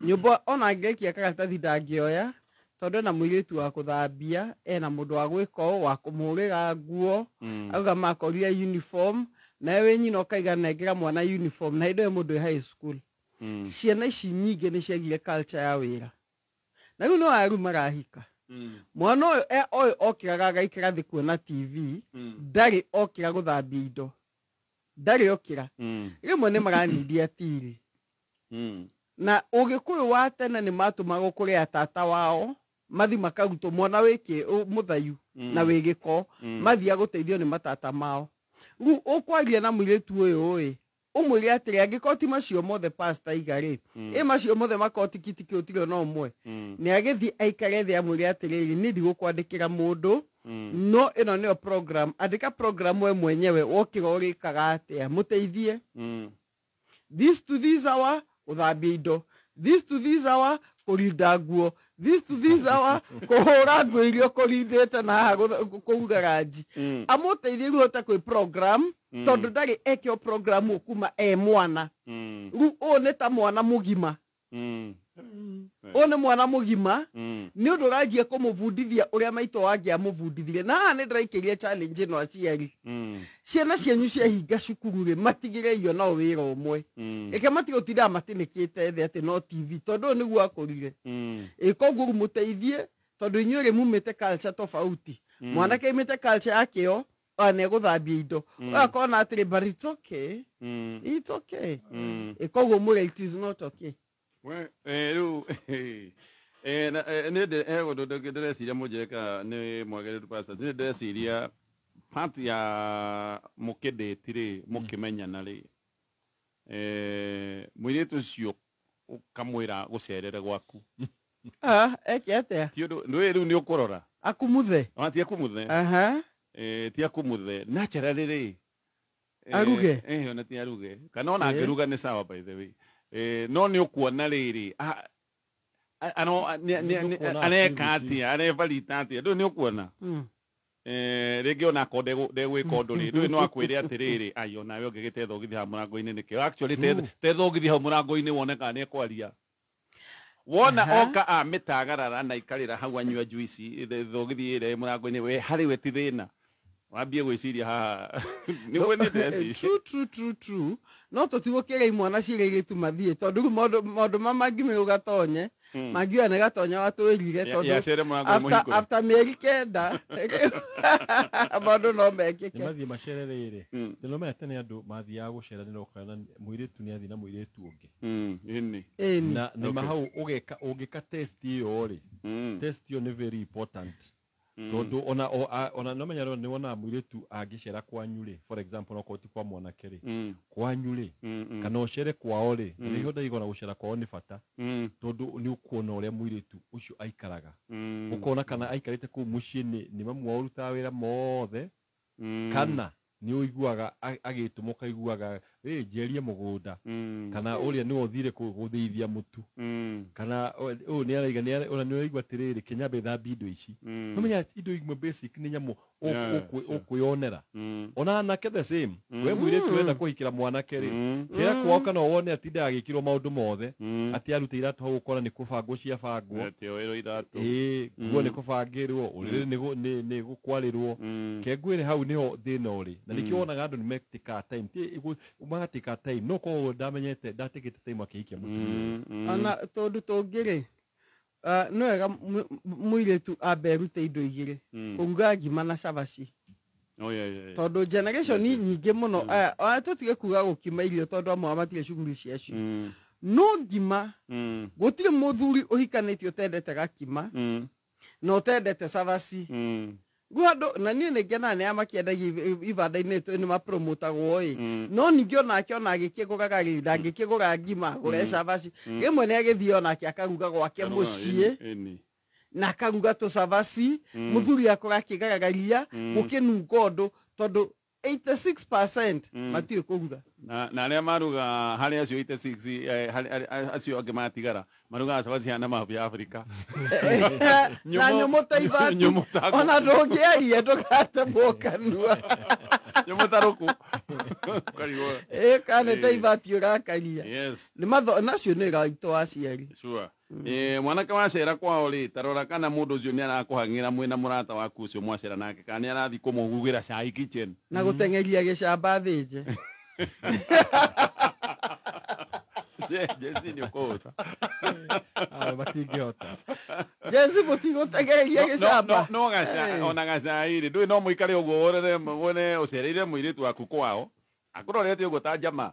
Nyũmba ona angĩrekia karatathi ndangĩoya tondũ ena mũirĩtu wa kũthambia, ena mũndũ wa gwĩka ũũ, wa kũmũhũrĩra nguo, auga makorire uniform, nawe wĩ nyina ũkaiga nengera mwana uniform, na hĩndĩ ĩyo mũndũ wĩ high school. Ciana ici nyingĩ nĩ ciagire culture ya wĩra. Na rĩu no aya rĩu marahika. Mwana ũyũ ũyũ okĩraga agaikara thĩ kuona TV, ndarĩ okĩra gũthambia indo. Ndarĩ okĩra. Rĩmwe nĩ maranindia tiri. Na ũgĩkũyũ wa tene nĩ matũmagwo kũrĩ atata wao, mathi makarutwo mwana wĩkĩ mũthayu na wĩ gĩko, mathiĩ gũteithio nĩ matata mao. Rĩu ũkwaria na mũirĩtu ũyũ ĩ, ũmwĩre atĩrĩ angĩkorwo ti macio mothe pastor iga rĩ, ĩ macio mothe makorwo tikitiki ũtirĩ ona ũmwe, nĩ agĩthiĩ aikare thĩ amwĩre atĩrĩrĩ, niĩ ndigũkwandĩkĩra mũndũ, no ĩno nĩyo program, andĩka program we mwenyewe wokĩra ũrĩkaga atĩa, mũteithie. This to this hour gũthambia indo, this to this hour kũrinda nguo, this to this hour kũhũra nguo iria ũkũrindĩte na haha kũruga ranji. Amũteithie rĩu hote kwĩ program, tondũ ndarĩ ekĩo program ũyũ kuma e mwana. Rĩu ũyũ nĩ ta mwana mũgima. Ũyũ nĩ mwana mũgima, nĩ ũndũ ũranjia kũmũbundithia ũrĩa maitũ wangĩ amũbundithirie. Na haha nĩ ndĩraikĩria challenge ĩno aciari. Ciana cianyu ciahinga cukuru rĩ, matigĩre nao wĩra ũmwe. Reke matige gũtindaga matinĩkĩte thĩ atĩ no TV, tondũ ũyũ nĩguo akũrire. Ĩ koguo rĩu mũteithie, tondũ inyuĩ rĩ mumĩte culture tofauti. Mwanake aumĩte culture ya kĩo, oya nĩ egũthambia indo. Oya akona atĩrĩ, but it's okay. It's okay. Ĩ koguo mwĩre it is not okay. We, rĩu nĩ ũndũ ndĩreciria mũnjĩre nĩ mwagĩrĩru pastor, nĩ ndĩreciria part ya mũkĩndĩti rĩ, mũkĩmenyana rĩ, mũirĩtu ũcio ũkamwĩra gũcerere gwaku. Eke atĩa? Ti ũndũ, ndũĩ rĩu nĩ ũkũrora. Akumuthe. Ti akumuthe. Ti akumuthe. Naturally rĩ, Aruge? Ona ti aruge. Kana ona angĩruga nĩ sawa by the way. No nĩ ũkuona rĩrĩ, areka atĩa, arebarita atĩa, ndũĩ nĩ ũkuona. Rĩngĩ ona akorwo ndegwĩka ũndũ rĩ, ndũĩ no akwĩre atĩrĩrĩ, ai onawe ũngĩgĩte thogithi hau mũrango-inĩ nĩkĩ? Actually te thogithi hau mũrango-inĩ wone kana nĩ ekwaria. Wona oka amĩtagarara na aikarĩra hau anyua juice, thogithi ĩrĩa ĩ mũrango-inĩ, we harĩ we ti thĩna. Wambie gwĩciria haha. Nĩguo nĩ ndĩreciria. True, true, true, true. No tũtigũkĩra imwana ciĩrĩ airĩtu mathiĩ, tondũ rĩu maũndũ ma mangĩ gatonye, mangiuga nĩ gatonya watwĩrire, tondũ after mĩeri 9 maũndũ no mekĩke. Nĩ mathiĩ macere rĩrĩ. Ndĩnomenya tene andũ mathiaga gũceranĩra ũkona mũirĩtu nĩ athiĩ na mũirĩtu ũngĩ. Ĩni. Na nĩ ma hau ũgeka ũngĩka test ĩyo rĩ, test ĩyo nĩ very important. Tondũ ona no menya nĩ wonaga mũirĩtu angĩcera kwanyu rĩ, for example no korwo ti kwa mwanake rĩ, kwanyu rĩ, kana ũcere kwao rĩ, nĩho ndaigua gũcera kwao nĩ bata, tondũ nĩ ũkuona ũrĩa mũirĩtu ũcio aikaraga. Ũkona kana aikarĩte kũu mũciĩ nĩ mamu wao ũrutaga wĩra mothe, kana nĩ ũiguaga agĩtũma ũkaiguaga ĩ njerie mũgũnda, kana ũrĩa nĩwe ũthire gũthĩithia mũtu, kana ũyũ nĩ araiga ona nĩ ũraigua atĩrĩrĩ kĩnyambe thambia indo ici. No menya indo imwe basic nĩ nyamũ ũkwĩyonera. Ona anake the same, we mũirĩtu ũrenda kũhikĩra mwanake rĩ, kĩra kwao kana wone atindaga agĩkĩrwo maũndũ mothe, atĩ arute iratũ hau ũkora nĩ kũbangwo ciabangwo, ĩ nguo nĩ kũbangĩrwo, ũrĩrĩ nĩ gũkwarĩrwo. Kengwĩre hau nĩho thĩna ũrĩ, na nĩkĩo wonaga andũ nĩ metĩkaga time, magatĩka time, no korwo ndamenyete ndatigĩte time akĩhikia mũtumia. Ona tondũ tũngĩ rĩ, nĩ wega mũirĩtu ambe erute indo igĩrĩ, kũruga ngima na cabaci. Tondũ generation nyingĩ mũno, ona tũtige kuga gũkima irio tondũ amwe matirĩ cuguri ciacio. No ngima, gũtirĩ mũthuri ũhikanĩtie ũtendete gakima, na ũtendete cabaci. Rĩu andũ, na niĩ nĩ ngenaga nĩ aya makĩendagia ibanda-inĩ nĩ mapromotagwo ĩ, no ningĩ onake ona agĩkĩgũraga rĩ, ndangĩkĩgũra ngima agũre cabaci. Rĩmwe nĩ agĩthiĩ onake akaruga gwake mũciĩ, na akaruga tũcabaci, mũthuri akora akĩgaragaria, gũkĩnunga ũndũ, tondũ 86% matiũĩ kũruga. Na arĩa maruga harĩ acio 86 harĩ acio angĩ matigara marugaga cabaci cihana mabu ya Afrika na nyũmũ ta ibati ona ndũngĩaria ndũgatemwo kanua nyũmũ ta rũkũ kana ta ibati ũrakaria. Yes. Nĩ matho nacio nĩ raitũ aciari. Sure. Mwanake wacera kwao rĩ tarora kana mũndũ ũcio nĩ arakũhang'ĩra mwĩna mũrata waku ũcio mwacera nake kana nĩ arathiĩ kũmũhugĩra cai kitchen na gũteng'eria gĩcamba thĩnje. Jenzi nĩ ũkũhota. Matingĩhota. Jenzi mũtigũteng'eria gĩcamba. No ona gacai rĩ ndũĩ no mũikare ũguo ũrere wone ũcereire mũirĩtu waku kwao akũrorete ũguo ta njama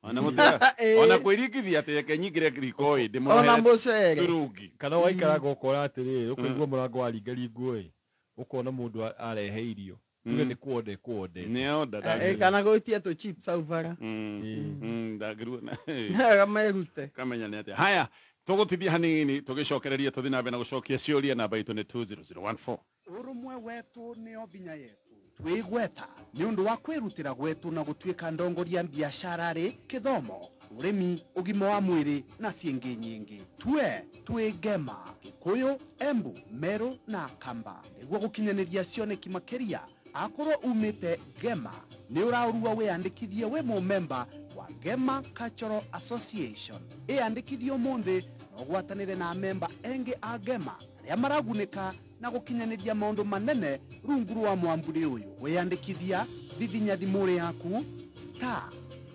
ona mũtira ona kwĩringithia atĩ reke nyingĩre riko ĩ ndĩmũrehere ona mũcere turungi kana waikaraga ũkora atĩrĩrĩ ũkaigua mũrango waringaringwo ĩ ũkona mũndũ arehe irio tuge nĩ kuonde kuonde nĩ kana gwĩtia tũ chips hau bara ndangĩruga merute kamenya nĩ atĩa. Haya tũgũtithia hanini tũgĩcokereria tũthiĩ na mbere na gũcokia ciũria namba itũ nĩ 20014. Ũrũmwe wetu nĩo binya yetu twĩgweta nĩ ũndũ wa kwĩrutĩra gwetu na gũtuĩka ndongoria biacara rĩ kĩthomo ũrĩmi ũgima wa mwĩrĩ na ciĩngĩ nyingĩ twe twĩ Ngema Gĩkũyũ Embu Meru na Kamba nĩguo gũkinyanĩria cioneki makĩria akorwo umĩte Ngema nĩ ũraũrua wĩyandĩkithie wĩ mũmemba wa Ngema Cultural Association ĩyandĩkithie ũmũthĩ na ũgwatanĩre na memba engĩ a Ngema arĩa maragunĩka na gũkinyanĩria maũndũ manene rungu rwa mwamburi ũyũ wĩyandĩkithia thithinya thimũ yaku star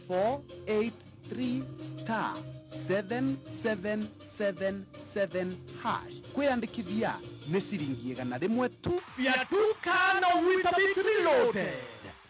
483 star 7777 hash kwĩyandĩkithia nĩ ciringi 100 tu. Fiatuka na Weetabix Reloaded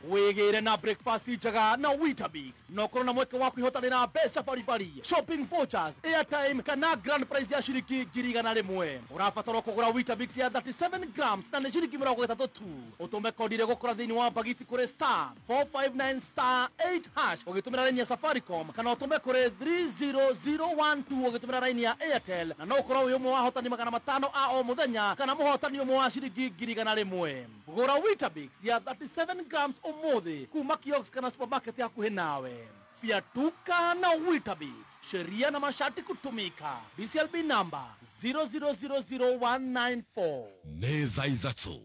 wigire na breakfast njega na Weetabix no korwo na mweke wa kwihotanira mbeca baribari shopping vouchers airtime kana grand prize ya ciringi 100,000 urabatara kugura Weetabix ya 37 grams na nĩ ciringi 30 tu utume kodi ĩrĩa ĩgũkora thĩinĩ wa bagiti kũrĩ star 459 star 8 hash ũgĩtũmĩra raini ya Safaricom kana ũtũme kũrĩ 30012 ũgĩtũmĩra raini ya Airtel na no ũkorwo wĩ ũmwe wa ahotani 500 a o mũthenya kana mũhotani ũmwe wa ciringi 100,000 gũra Weetabix ya 37 grams ũmũthĩ kuma kiosk kana supermarket hakuhĩ nawe. Fiatuka na Weetabix, sheria na masharti kutumika. BCLB number 0000194. Nĩ thaa 3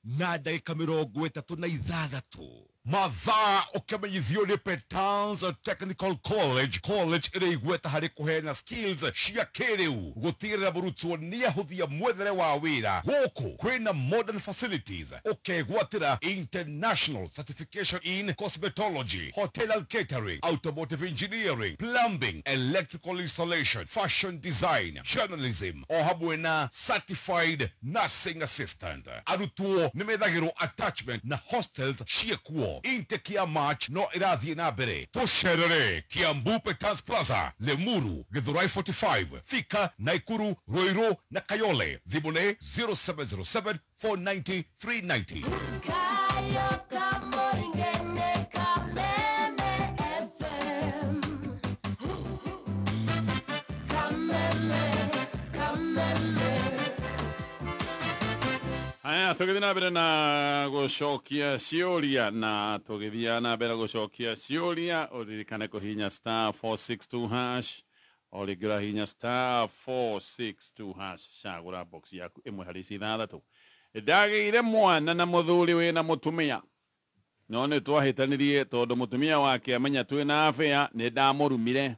na ndagĩka 36 mathaa ũkĩmenyithio nĩ Petans Technical College ĩrĩ igweta harĩ kũheana skills cia kĩrĩu gũtigĩrĩra mũrutwo nĩahũthia mwethere wa wĩra gũkũ kwĩna modern facilities ũkegwatĩra international certification in cosmetology, hotel and catering, automotive engineering, plumbing, electrical installation, fashion design, journalism o hamwe na certified nursing assistant. Arutwo nĩmethagĩrwo attachment na hostels ciĩkuo. Intake ya March no ĩrathiĩ na mbere. Tũcerere Kiambu Petans Plaza, Limuru, Githurai 45, Thika, Naikuru, Ruiru na Kayole. Thimũ nĩ 0707 490 390. Haya tũgĩthiĩ na mbere na gũcokia ciũria na tũgĩthiĩ na mbere gũcokia ciũria ũririkane kũhihinya star 462 hash o rĩngĩ ũrahihinya star 462 hash cagũra box yaku ĩmwe harĩ ici 6. Ndagĩire mwana na mũthuri wĩna mũtumia no nĩ twahĩtanirie tondũ mũtumia wake amenya twĩna afĩa nĩ ndamũrumire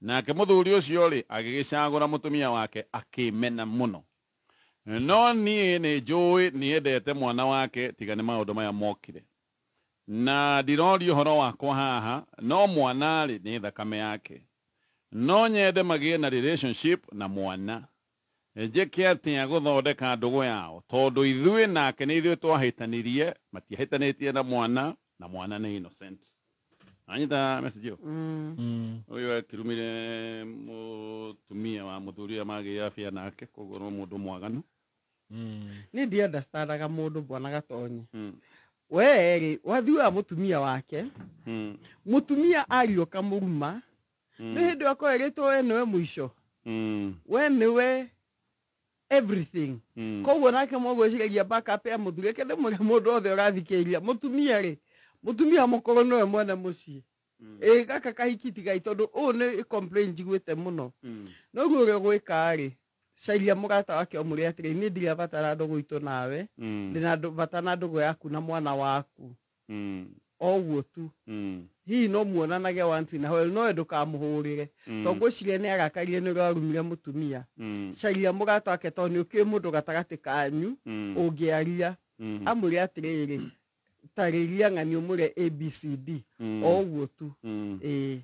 nake mũthuri ũcio rĩ agĩgĩcagũra mũtumia wake akĩmena mũno no niĩ nĩ njũĩ nĩendete mwana wake tiga nĩ maũndũ maya mokire na ndiroria ũhoro wakwa haha no mwana rĩ nĩ thakame yake no nyende magĩe na relationship na mwana njĩke atĩa gũthondeka ndũgũ yao tondũ ithuĩ nake nĩ ithuĩ twahĩtanirie matiahĩtanĩtie na mwana na mwana nĩ innocent. Anyita message ĩyo ũyũ akĩrumire mũtumia wa mũthuri ũrĩa magĩire afya nake koguo no mũndũ mwaganu. Niĩ ndiunderstandaga mũndũ bwana Gatonye. We rĩ wathiaga mũtumia wake mũtumia ariũka mũruma nĩ hĩndĩ ĩyo akorwo we nĩwe mũico we nĩwe everything koguo nake mũgwĩciragia backup ya mũthuri reke ndĩmwĩre mũndũ wothe ũrathikĩrĩria mũtumia rĩ Mutumia mukuru niwe mwene mucii. Ĩ gaka kahiki tigai tondu ũũ nĩ complain njiguĩte mũno. No guo ũrĩa ũgwĩka rĩ, caria mũrata wake ũmwĩre atĩrĩ, niĩ ndirĩ batara ndũgũ itũ nawe, ndĩna bata na ndũgũ yaku na mwana waku. O ũguo tu. Hihi no muonanage once in a while, no ndũkamũhũrĩre. Tondũ ngwĩciria nĩ arakarire nĩ ũrĩa warumire mũtumia. Caria mũrata wake tondũ nĩ ũkĩũĩ mũndũ gatagatĩ kanyu ũngĩaria. Amwĩre atĩrĩrĩ, tarĩria ng'ani ũmwĩre ABCD. O ũguo tu. Ĩĩ.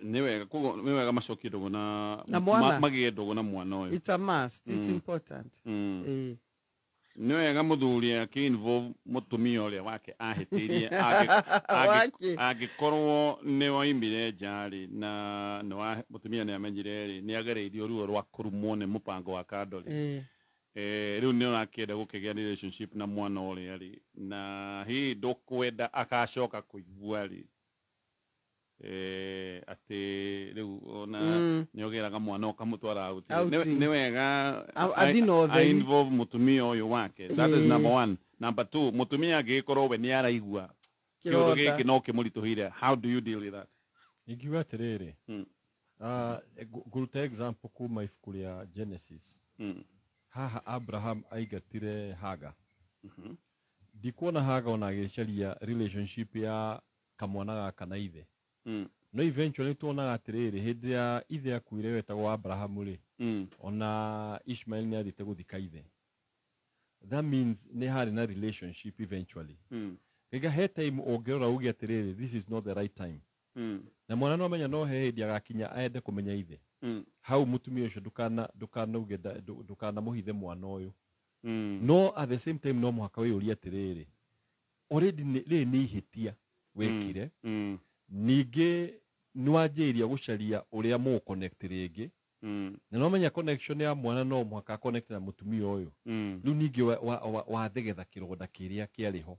Nĩ wega koguo nĩ wega macokie ndũgũ na mwana. Magĩe ndũgũ na mwana ũyũ. It's a must. It's important. Ĩĩ. Nĩ wega mũthuri akĩ-involve mũtumia ũrĩa wake ahĩtĩirie angĩkorwo nĩ woimire nja rĩ na mũtumia nĩ amenyire rĩ nĩ agereirio ruo rwa kũrumwo nĩ mũbango wa kando rĩ. Rĩu nĩ ũrakĩenda gũkĩgĩa relationship na mwana ũrĩa rĩ na hihi ndũkwenda agacoka kũigua rĩ atĩ rĩu ona nĩ ũgĩraga mwana ũkamũtwara out. Nĩ wega involve mũtumia ũyũ wake. That is number one. Number two, mũtumia angĩgĩkorwo we nĩ araigua kĩũndũ gĩkĩ no kĩmũritũhĩire, how do you deal with that? Ingiuga atĩrĩrĩ, ngũruta example kuma ibuku rĩa Genesis. Haha Abraham aigatire Hagar. Ndikuona Hagar ona agĩcaria relationship ya kamwana gaka na ithe. No eventually tuonaga atĩrĩrĩ, hĩndĩ ya ithe akuire wetagwo Abraham rĩ, ona Ishmael nĩ athiĩte gũthika ithe. That means nĩ harĩ na relationship eventually. Gĩga he time ũngĩrora uge atĩrĩrĩ, this is not the right time. Na mwana no amenya no he hĩndĩ agakinya ende kũmenya ithe. Hau mũtumia ũcio ndũkanauge ndũkanamũhithe mwana ũyũ. No at the same time no mũhaka wĩyũrie atĩrĩrĩ, already rĩrĩ nĩ ihĩtia wekire. Ningĩ nĩ wanjĩrĩria gũcaria ũrĩa mũgũ-connect rĩngĩ. Na no menya connection ya mwana no mũhaka connect na mũtumia ũyũ. Rĩu ningĩ wathegetha kĩronda kĩrĩa kĩarĩ ho.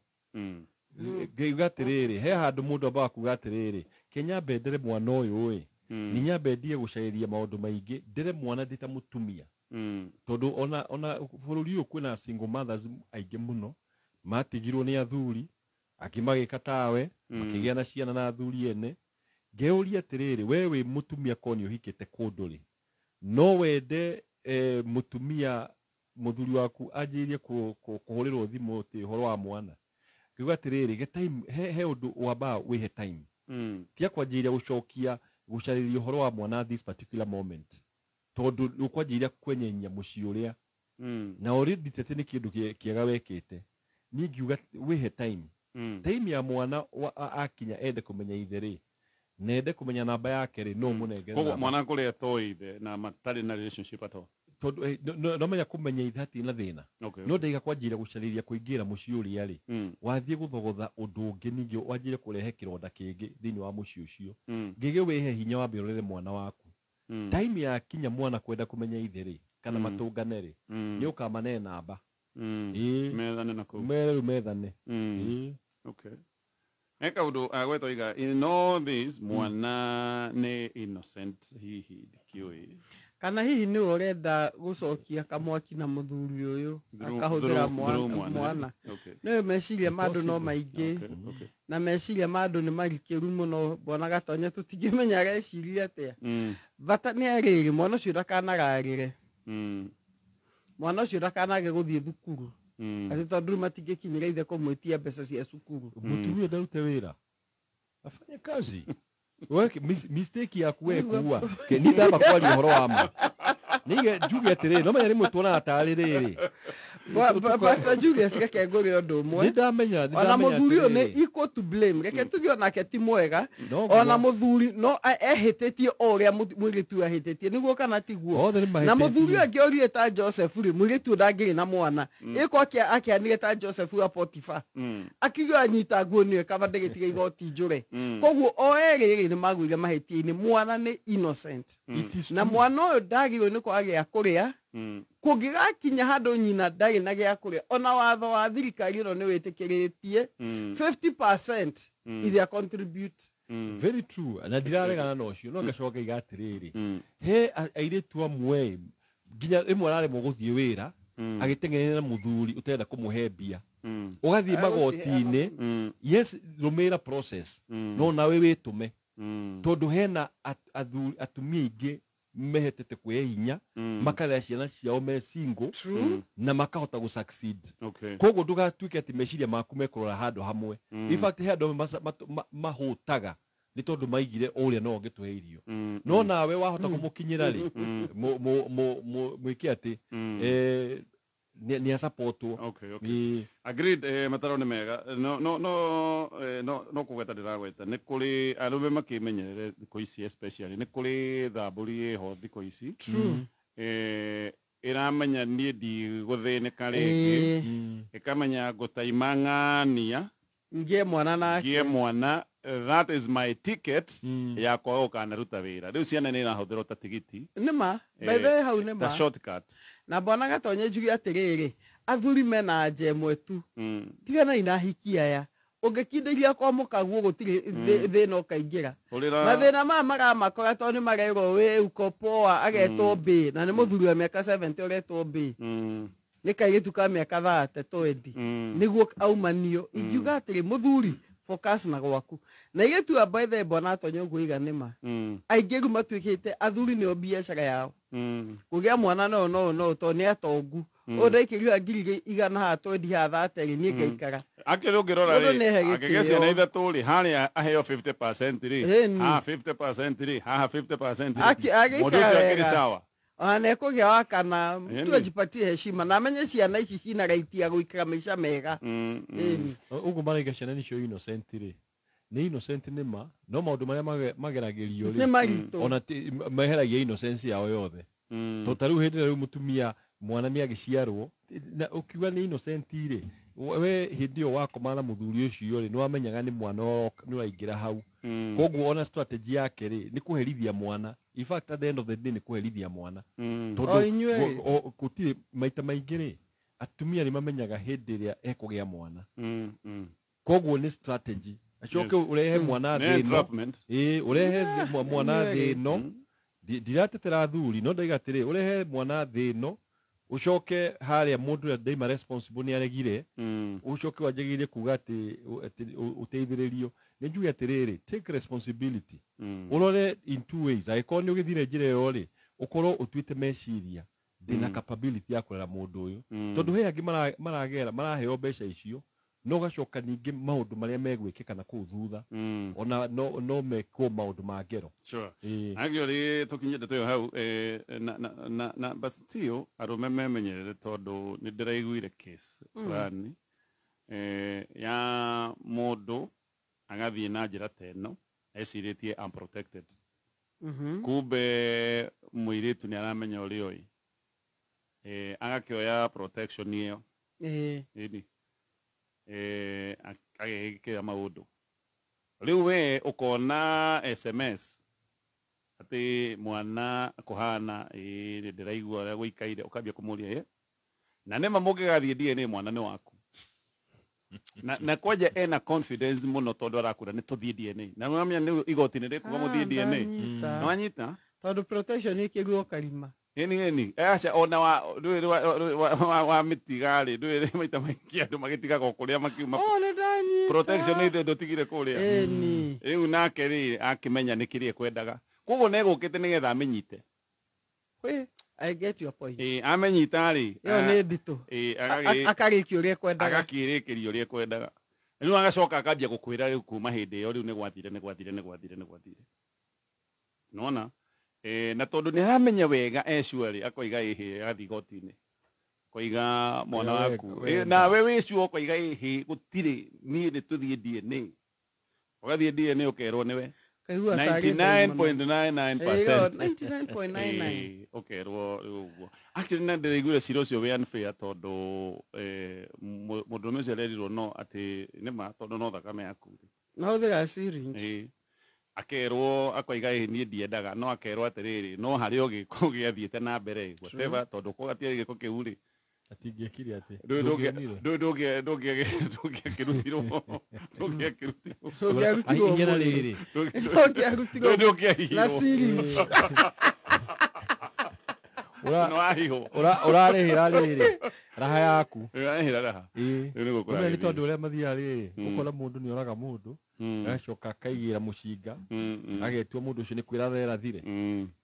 Ngĩuga atĩrĩrĩ, he handũ mũndũ ambaga kuga atĩrĩrĩ, ke nyambe ndere mwana ũyũ ĩ, nĩ nyambe ndie gũcarĩria maũndũ maingĩ, ndere mwana ndĩ ta mũtumia. Tondũ ona bũrũri ũyũ kwĩna single mothers aingĩ mũno, matigirwo nĩ athuri, angĩ magĩka tawe, makĩgĩa na ciana na athuri ene. Ngeyũria atĩrĩrĩ, we wĩ mũtumia korwo nĩ ũhikĩte kũndũ rĩ, no wende mũtumia mũthuri waku anjĩrĩrie kũhũrĩrwo thimũ atĩ ũhoro wa mwana. Ngiuga atĩrĩrĩ, ge time he ũndũ wambaga wĩhe time. Tiga kwanjĩrĩria gũcokia gũcarĩria ũhoro wa mwana this particular moment. Tondũ ũkwanjĩrĩria kwenyenya mũciĩ ũrĩa. Na already tete nĩ kĩndũ kĩega wekĩte. Niĩ ngiuga wĩhe time. Time ya mwana akinya ende kũmenya ithe rĩ, na ende kũmenya namba yake rĩ, no mũnengere Koguo mwana kũrĩa atoĩ ithe na matarĩ na relationship at all. Tondũ no menya kũmenya ithe hatirĩ na thĩna. No ndaiga kwanjĩrĩria gũcarĩria kũingĩra mũciĩ ũrĩa rĩ, wathiĩ gũthogotha ũndũ ũngĩ ningĩ wanjĩrĩrie kũrehe kĩronda kĩngĩ thĩinĩ wa mũciĩ ũcio. Ngĩgĩ wĩhe hinya wambe ũrere mwana waku. Time ya kinya mwana kwenda kũmenya ithe rĩ, kana matũngane rĩ, nĩ ũkamane namba. Methane na kũu. Mere rĩu methane. Okay. He kaũndũ agwetwo iga, in all this mwana nĩ innocent hihi ndikĩũĩ. Kana hihi nĩwe ũrenda gũcokia kamwaki na mũthuri ũyũ akahũthĩra mwana. Nĩwe meciria ma andũ no maingĩ na meciria ma andũ nĩ marikĩru mũno, bwana Gatonya tũtingĩmenya areciria atĩa. Bata nĩ arĩrĩ, mwana ũcio ndakanararĩre. Mwana ũcio ndakanage gũthiĩ thukuru. Atĩ tondũ rĩu matingĩkinyĩra ithe kũmwĩtia mbeca cia cukuru. Mũtumia ndarute wĩra, afanye kazi. Weke mistake yaku we kuwa ke ni ndamba kwaria ũhoro wa ma. Nige njuge atĩrĩrĩ, no menya rĩmwe tuonaga tarĩ rĩrĩ. Pastor Julius reke ngũre ũndũ ũmwe. Nĩ ndamenya Ona mũthuri ũyũ nĩ equal to blame. Reke tuge onake ti mwega. Ona mũthuri no ehĩtĩtie o ũrĩa mũirĩtu ahĩtĩtie, nĩguo kana tiguo? Na mũthuri ũyũ angĩorire ta Joseph rĩ, mũirĩtu ũyũ ndangĩrĩ na mwana. Ĩko akĩanire ta Joseph wa Potiphar. Akiuga anyita nguo nĩwe kaba ndĩgĩtiga igoti njũre. Koguo o erĩ rĩ nĩ magũire mahĩtia-inĩ. Mwana nĩ innocent. Na mwana ũyũ ndagĩrĩirwo nĩ kwaga gĩa kũrĩa. Kũngĩgakinya handũ nyina ndarĩ na gĩa kũrĩa, ona watho wa thirikari ĩno nĩ wĩtĩkĩrĩtie 50% ithe contribute. Very true. Na ndiraregana na ũcio, no ngacoka iga atĩrĩrĩ, he airĩtu amwe nginya rĩmwe araremwo gũthiĩ wĩra agĩteng'erera na mũthuri ũtarenda kũmũhe mbia. Ũgathiĩ magoti-inĩ, yes, rũmĩrĩra process, no nawe wĩtũme, tondũ hena atumia aingĩ mehetete kwĩhe hinya, makarera ciana ciao me single na makahota gũ succeed. Koguo ndũgatuĩke atĩ meciria maku mekũrora handũ hamwe. In fact, he andũ amwe mahũtaga nĩ tondũ maigire ũrĩa no ũngĩtũhe irio, no nawe wahota kũmũkinyĩra rĩ, mwĩke atĩ nĩ asapotwo. Okay. Agreed, mataro nĩ mega, no no no no no kũgweta ndĩragweta nĩ kũrĩ arũme makĩmenyerere thikũ ici, especially nĩ kũrĩ thambũri ĩho thikũ ici. Ĩramenya niĩ ndigũthĩnĩka rĩngĩ, ĩkamenya ngũtaima ng'ania ngie mwana nake, ngie mwana, that is my ticket ya kwaga gũkanaruta wĩra. Rĩu ciana nĩ irahũthĩrwo ta tigiti. Nĩma by the way, hau nĩma ta shortcut. Na bwana Gatonye, njuge atĩrĩrĩ, athuri mena anja ĩmwe tu, tiganai na hiki aya. Ũngĩkindĩria kwa mũkaguo gũtirĩ thĩna ũkaingĩra. Mathĩna maya maramakora tondũ nĩ marerwo wĩ uko poa, agetwo mbĩ, na nĩ mũthuri wa mĩaka 70 ũretwo mbĩ, nĩ kairĩtu ka mĩaka 30 20 nĩguo aumanio. Ingiuga atĩrĩ, mũthuri, focus na gwaku na irĩtu a by the bwana Gatonye, ũguo iga nĩma aingĩ rĩu matuĩkĩte athuri nĩo biacara yao, kũgĩa mwana no no no tondũ nĩ atongu, ũyũ ndaikĩrio 100,000 haha 20 haha 30 niĩ ngaikara. Akĩrĩ ũngĩrora Mũndũ rĩ, nĩehe angĩgĩa gĩtĩo. ciana ithatũ rĩ, harĩa aheo 50% rĩ, haha 50% rĩ, haha 50% rĩ, Agĩikara mũndũ ũcio akĩrĩ wega. sawa. Ona nĩekũgĩa wa kana mtu ajipatie heshima na amenye ciana ici cina right ya gũikara maica mega. Ĩni. Ũguo maraiga ciana nĩcio innocent rĩ, nĩ innocent nĩma, no maũndũ marĩa mageragĩrio rĩ, Nĩ maritũ. Ona meheragia innocence yao yothe, tondũ ta rĩu hĩndĩ ĩrĩa rĩu mũtumia mwana nĩ agĩciarwo na ũkiuga nĩ innocent rĩ, we hĩndĩ ĩyo wakoma na mũthuri ũcio rĩ, nĩ wamenyaga nĩ mwana nĩ ũraingĩra hau. Koguo ona strategy yake rĩ, nĩ kũherithia mwana. In fact, at the end of the day nĩ kũherithia mwana. Tondũ O inyuĩ. Gũtirĩ maita maingĩ rĩ, atumia nĩ mamenyaga hĩndĩ ĩrĩa ekũgĩa mwana, koguo nĩ strategy acoke ũrehe mwana Nĩ thĩ ĩno. entrapment. Ĩĩ, ũrehe mwana inyuĩ thĩ ĩno. Ndiratetera athuri, no ndaiga atĩrĩ, ũrehe mwana thĩ ĩno, ũcoke harĩa mũndũ ũrĩa ndaima responsible nĩ aregire, ũcoke wanjagĩrĩrie kuga atĩ ũteithĩrĩrio. Nĩ njuge atĩrĩrĩ, take responsibility, ũrore in two ways. Angĩkorwo nĩ ũgĩthire njĩra ĩyo rĩ, ũkorwo ũtuĩte meciria ndĩna capability ya kũrera mũndũ ũyũ, tondũ he angĩ maragera maraheo mbeca icio, no ũgacoka ningĩ maũndũ marĩa megwĩkĩka na kũu thutha, ona no mekwo maũndũ ma ngero. Ĩĩ. Actually tũkinyie ndeto ĩyo hau, na but still arũme memenyerere, tondũ nĩ ndĩraiguire case fulani ya mũndũ agathiĩ na njĩra ta ĩno ecirĩtie I'm protected, kumbe mũirĩtu nĩ aramenya ũrĩa ũĩ, agakĩoya protection ĩyo. Ĩni agĩkĩra maũndũ rĩu we ũkona SMS atĩ mwana kũhana ĩĩ ndĩraigua ũrĩa gũikaire, ũkambia kũmũria ĩ na nĩma mũngĩgathiĩ DNA mwana nĩ waku, na kwanja ena confidence mũno tondũ arakura nĩ tũthiĩ DNA, na nĩwamenya nĩ igoti-inĩ rĩkuga mũthiĩ DNA. Ndanyita. Nĩwanyita? Tondũ protection ĩkĩruo karima. Ĩni aca ona wa ndũĩ wa mĩtiga rĩ, ndũĩ maita maingĩ andũ magĩtigaga o kũrĩa makiuma. Oh, nĩ ndanyita. Protection nĩ ndũtigire kũrĩa. Ĩni. Rĩu nake rĩ, akĩmenya nĩ kĩrĩa ekwendaga, koguo nĩegũkĩte nĩgetha amĩnyite. Wĩ, I get your point. Ĩ amenyita rĩ, Ĩyo nĩ nditũ. Ĩ Akarĩkia ũrĩa ekwendaga. Agakĩrĩkĩria ũrĩa ekwendaga. Rĩu agacoka akambia gũkwĩra rĩu kuma hĩndĩ ĩyo rĩu nĩ gwathire nĩ gwathire nĩ gwathire nĩ gwathire, nona na tondũ nĩ aramenya wega e sure rĩ, akoiga ĩhĩ, agathiĩ igoti-inĩ koiga mwana waku. Nawe wĩ sure ũkoiga ĩhĩ gũtirĩ, niĩ nĩ tũthiĩ DNA, ũgathiĩ DNA ũkerwo nĩwe. Kaigua tarĩ 99.99%. 99.99. Ũkerwo rĩu ũguo. Actually na ndĩraiguire cira ũcio wĩ unfair, tondũ mũndũrũme ũcio arerirwo no atĩ nĩma tondũ no thakame yaku rĩ. Mahũthĩraga syringe. Akerwo akoiga ĩ niĩ ndiendaga, no akerwo atĩrĩrĩ, no harĩ o gĩko gĩathiĩte na mbere, whatever, tondũ ko gatiarĩ gĩko kĩu rĩ, atingĩekire atĩ ndũngĩonire ndũngĩakĩrutirwo ndũngĩakĩrutirwo. Ndũngĩarutirwo Hinya na mwĩrĩ. rĩrĩ. Ndũngĩarutirwo Ndũngĩahihirwo. na syringe. No ahiho. Ũrarĩhĩra rĩrĩ raha yaku. Ũrarĩhĩra raha. Ĩĩ. Rĩu nĩguo kũragĩthiĩ. Nĩ tondũ ũrĩa mathiaga rĩrĩ, ũkora mũndũ nĩ oraga mũndũ, agacoka akaigĩra mũcinga, agetua mũndũ ũcio nĩ kwĩratha erathire.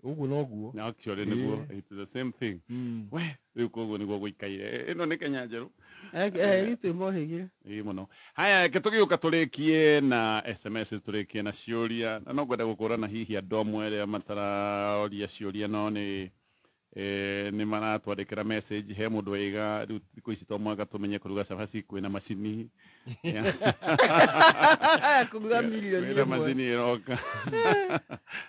Ũguo noguo. Actually nĩguo, it is the same thing. We, rĩu koguo nĩguo gũikaire. Ĩno nĩ Kenya njerũ. Itũ mohĩgire. Ĩĩ mũno. Haya, reke tũgĩũka tũrĩkie na SMS, tũrĩkie na ciũria. Na no ngwenda gũkũrana hihi andũ amwe arĩa mataraoria ciũria no nĩ nĩ maratwandĩkĩra message. He mũndũ waiga rĩu thikũ ici to mũhaka tũmenye kũruga cabaci, kwĩna macini. Kũruga mirioni Kwĩna ĩmwe. macini ĩroka.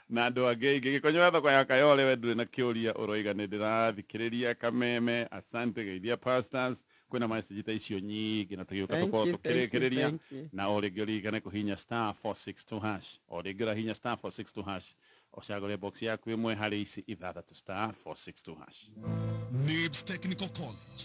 Na andũ angĩ aingĩ. Gĩkonyo wa thoko ya Kayole, we ndũrĩ na kĩũria, ũroiga nĩ ndĩrathikĩrĩria Kameme, asante geithia pastors. Kwĩna message ta icio nyingĩ na tũgĩũka Thank tũkorwo you, thank you, tũkĩrĩkĩrĩria. thank you. Na o rĩngĩ ũririkane kũhihinya star 462 hash. O rĩngĩ ũrahihinya star 462 hash, ũcagũre box yaku ĩmwe harĩ ici ithathatũ, star 462 hash. Nibs Technical College.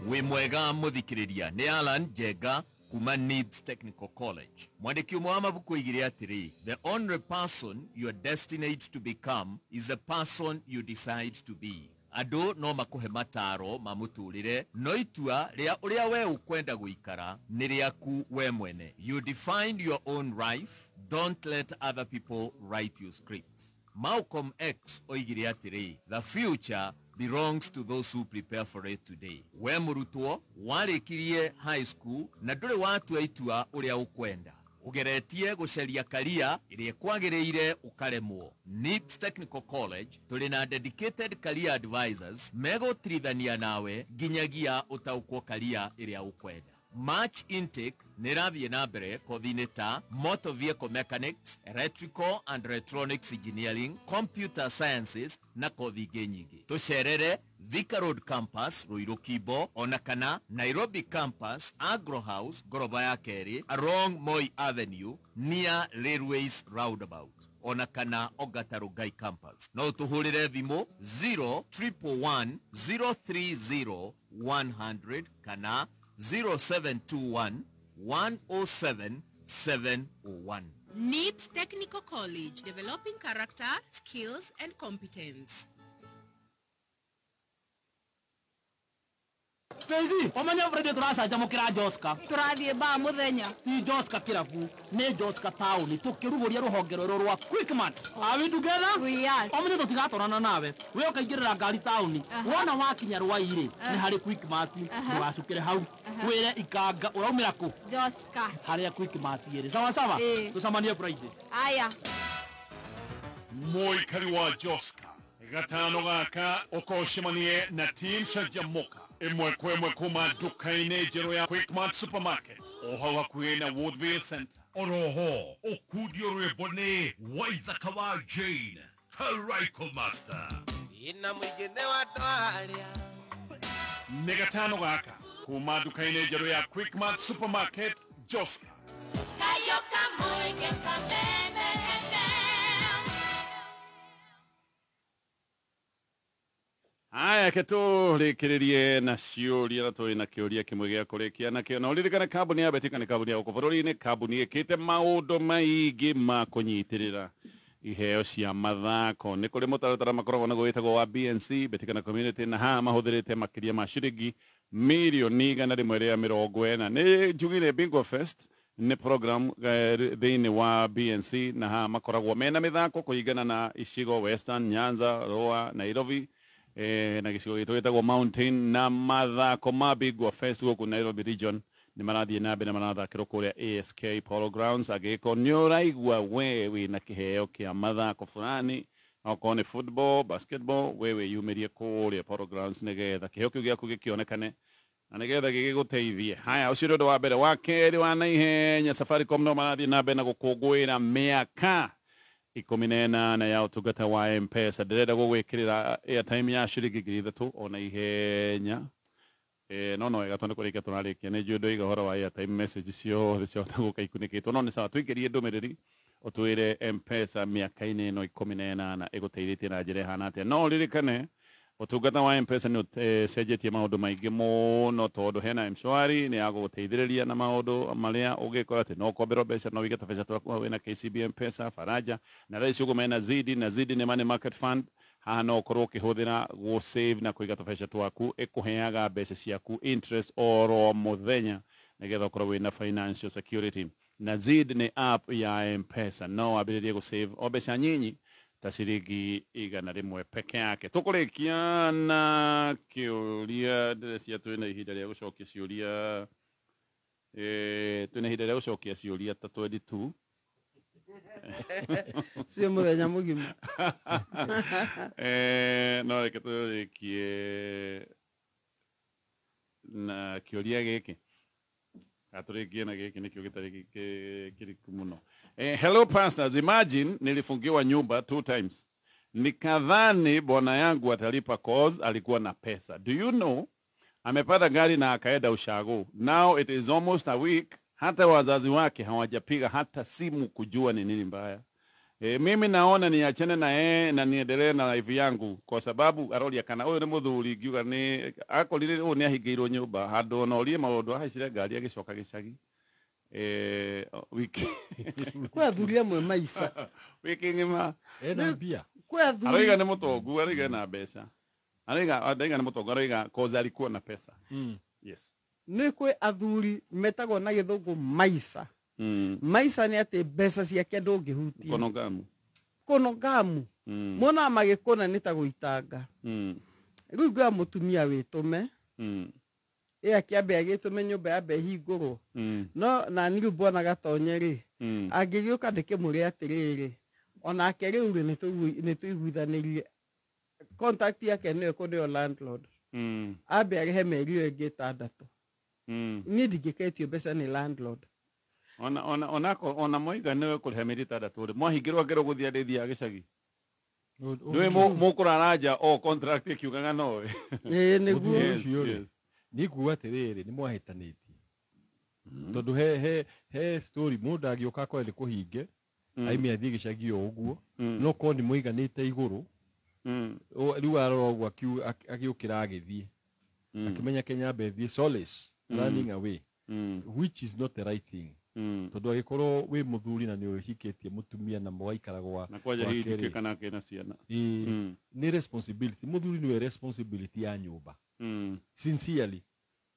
Wĩ mwega mũthikĩrĩria, nĩ Alan Njenga kuma Nibs Technical College. Mwandĩki ũmwe wa mabuku oigire atĩrĩ, the only person you are destined to become is the person you decide to be. Andũ no makũhe mataro ma mũtũrĩre, no itua rĩa ũrĩa we ũkwenda gũikara nĩ rĩaku we mwene. You define your own life, don't let other people write your scripts. Malcolm X oigire atĩrĩ, the future belongs to those who prepare for it today. We mũrutwo warĩkirie high school na ndũrĩ watua itua ũrĩa ũkwenda, ũgeretie gũcaria karia ĩrĩa ĩkwagĩrĩire ũkaremwo. Nibs Technical College tũrĩ na dedicated career advisors megũtirithania nawe nginyagia ũtaũkwo karia ĩrĩa ũkwenda. March intake nĩ ĩrathiĩ na mbere kothi-inĩ ta motor vehicle mechanics, electrical and electronics engineering, computer sciences na kothi ingĩ nyingĩ. Tũcerere Thika Road Campus, Ruiru Kimbo, ona kana Nairobi Campus, Agro House, ngoroba ya kerĩ, along Moi Avenue, near Railways Roundabout, ona kana Ongata Rongai Campus. No ũtũhũrĩre thimũ 0111 030 100 kana 0721 107 701. NIBS Technical College, developing character, skills and competence. Stacy, ũmenye Friday tũracanjamũkĩra Joska. Tũrathiĩ ba mũthenya. Ti Joska kĩrabu, nĩ Joska taũni tũkĩrugũria rũhonge rwerũ rwa Quickmart. Are we together? We are. Ũmenye tũtigatwarana nawe. We ũkaingĩrĩra ngari taũni. Wona wakinya Rwai-rĩ, nĩ harĩ Quickmart, ndũgacukĩre hau. Wĩre ikanga ũraumĩra kũ? Joska. Harĩa Quickmart ĩrĩ. Sawa sawa? Tũcemanie Friday. Aya. Mũikari wa Joska gatano gaka ũkocemanie na team Canjamũka ĩmwe kwa ĩmwe kuma nduka-inĩ njerũ ya Quickmart Supermarket o hau hakuhĩ na Woodville Center. Oroho ũkundio rwĩmbo nĩ Waithaka wa Jane Karaiko Master. Ina mũingĩ nĩ wa andũ arĩa. Nĩ gatano gaka kuma nduka-inĩ njerũ ya Quickmart Supermarket Joska. Kayoka mũingĩ Kameme FM. Haya, ke tũrĩkĩrĩrie na ciũria, na tũrĩ na kĩũria kĩmwe gĩa kũrĩkia nakĩo. Na ũririkane kambuni ya Betika nĩ kambuni ya gũkũ bũrũri-inĩ, kambuni ĩkĩte maũndũ maingĩ ma kũnyitĩrĩra iheo cia mathako. Nĩ kũrĩ mũtaratara makoragwo naguo wĩtagwo wa BNC, Betika na Community, na haha mahũthĩrĩte makĩria ma ciringi mirioni 140. Nĩ njugire Bingo Fest nĩ program thĩinĩ wa BNC, na haha makoragwo mena mĩthako kũringana na icigo Western, Nyanza, Lower, Nairobi, na gĩcigo gĩtũ gĩtagwo Mountain, na mathako ma Bingwa Fest gũkũ Nairobi region nĩ marathiĩ na mbere, marathakĩrwo kũrĩa ASK Polo Grounds. Angĩgĩkorwo nĩ ũraigua we wĩna kĩheo kĩa mathako fulani, okorwo nĩ football, basketball, we wĩyumĩrie kũrĩa Polo Grounds nĩgetha kĩheo kĩu gĩaku gĩkĩonekane na nĩgetha gĩgĩgũteithie. Haya, ũcio nĩ ũndũ wa mbere. Wa kerĩ wa naihenya, Safaricom no marathiĩ na mbere na gũkũngũĩra mĩaka 18 ya ũtungata wa M-Pesa. Ndĩrenda gũgwĩkĩrĩra airtime ya ciringi 3,000 o na ihenya. No wega tondũ kũrĩkia tũrarĩkia nĩ njũĩ ndoiga ũhoro wa airtime message ciothe ciahota gũka ikunĩkĩtwo, no nĩ sawa. Tũikĩrie ndũmĩrĩri ũtwĩre M-Pesa mĩaka-inĩ ĩno 18 ĩgũteithĩtie na njĩra ĩhana atĩa. No ũririkane ũtungata wa M-Pesa nĩ ũcenjetie maũndũ maingĩ mũno, tondũ hena M-Shwari nĩ ya gũgũteithĩrĩria na maũndũ marĩa ũngĩkora atĩ no ũkomberwo mbeca, no wĩige tũbeca twaku hau wĩna KCB M-Pesa, Faraja, na thaa ici ũguo mena Zidi, na Zidi nĩ Money Market Fund. Haha no ũkorwo ũkĩhũthĩra gũ save na kũiga tũbeca twaku, ĩkũheaga mbeca ciaku interest oro mũthenya nĩgetha ũkorwo wĩna financial security. Na Zid nĩ app ya M-Pesa, no wambĩrĩrie gũ save o mbeca nyinyi ta ciringi 100 peke yake. Tũkũrĩkia na kĩũria, ndĩrecia twĩna ihinda rĩa gũcokia ciũria, twĩna ihinda rĩa gũcokia ciũria ta 22 cio mũthenya mũgima. No reke tũrĩkie na kĩũria gĩkĩ, atũrĩkie na gĩkĩ nĩkĩo gĩtarĩ kĩriku mũno. Hello pastors, imagine nilifungiwa nyumba 2 times. Nikadhani bwana yangu atalipa cause alikuwa na pesa. Do you know amepata gari na akaenda ushago. Now it is almost a week, hata wazazi wake hawajapiga hata simu kujua ni nini mbaya. Mimi naona niachane na yeye na niendelee na life yangu kwa sababu aroria kana uyu ni muthuri ngiuga ni akorire uyu ni ahingĩirwo nyumba handu ona orie maundu ahaicire ngari agicoka gĩcagi. Wiki kwa athuri amwe maica wiki ng'ima ena mbia kwa athuri aroiga ni mutongu, aroiga na mbeca, aroiga ni mutongu, aroiga cause alikuwa na pesa. Yes, nĩ kwĩ athuri metagwo na gĩthũngũ maica. Maica nĩ atĩ mbeca ciake ndũngĩhutia. Konogamu. Konogamu. Mona magĩkũna nĩ ta gũitanga. Rĩu ngwa mũtumia wĩtũme. Ĩ akĩambe agĩtũme nyũmba yambe ĩhingũrwo. No na niĩ mbona gatonye rĩ, angĩgĩũka ndĩkĩmwĩre atĩrĩrĩ, onake rĩu rĩ nĩtũiguithanĩrie contact yake nĩyo kũneo landlord. Ambe arĩhe mĩeri ĩyo ĩngĩ 6. Niĩ ndingĩketio mbeca nĩ landlord. Ona moiga nĩwe kũrĩha mĩeri 6 rĩ, mwahingĩrwo ngero gũthiĩ ndĩthiaga gĩcagi. Nĩwe mũkũrara nja o contract ĩkiugaga nowe. Ĩĩ nĩguo. Nĩ nguga atĩrĩrĩ, nĩ mwahĩtanĩtie. Tondũ he story mũndũ angĩũka akorwo nĩ kũhinge, aime athiĩ gĩcagi o ũguo, no korwo nĩ mũiganĩte igũrũ, rĩu arora ũguo agĩũkĩra agĩthiĩ. Akĩmenya Kenya ambe thiĩ solace, running away, which is not the right thing. Tondũ angĩkorwo wĩ mũthuri na nĩ ũhikĩtie mũtumia na mũgaikara gwa na kwanja hihi ndikĩ kana kĩna ciana. Nĩ responsibility, mũthuri nĩwe responsibility ya nyũmba. Sincerely,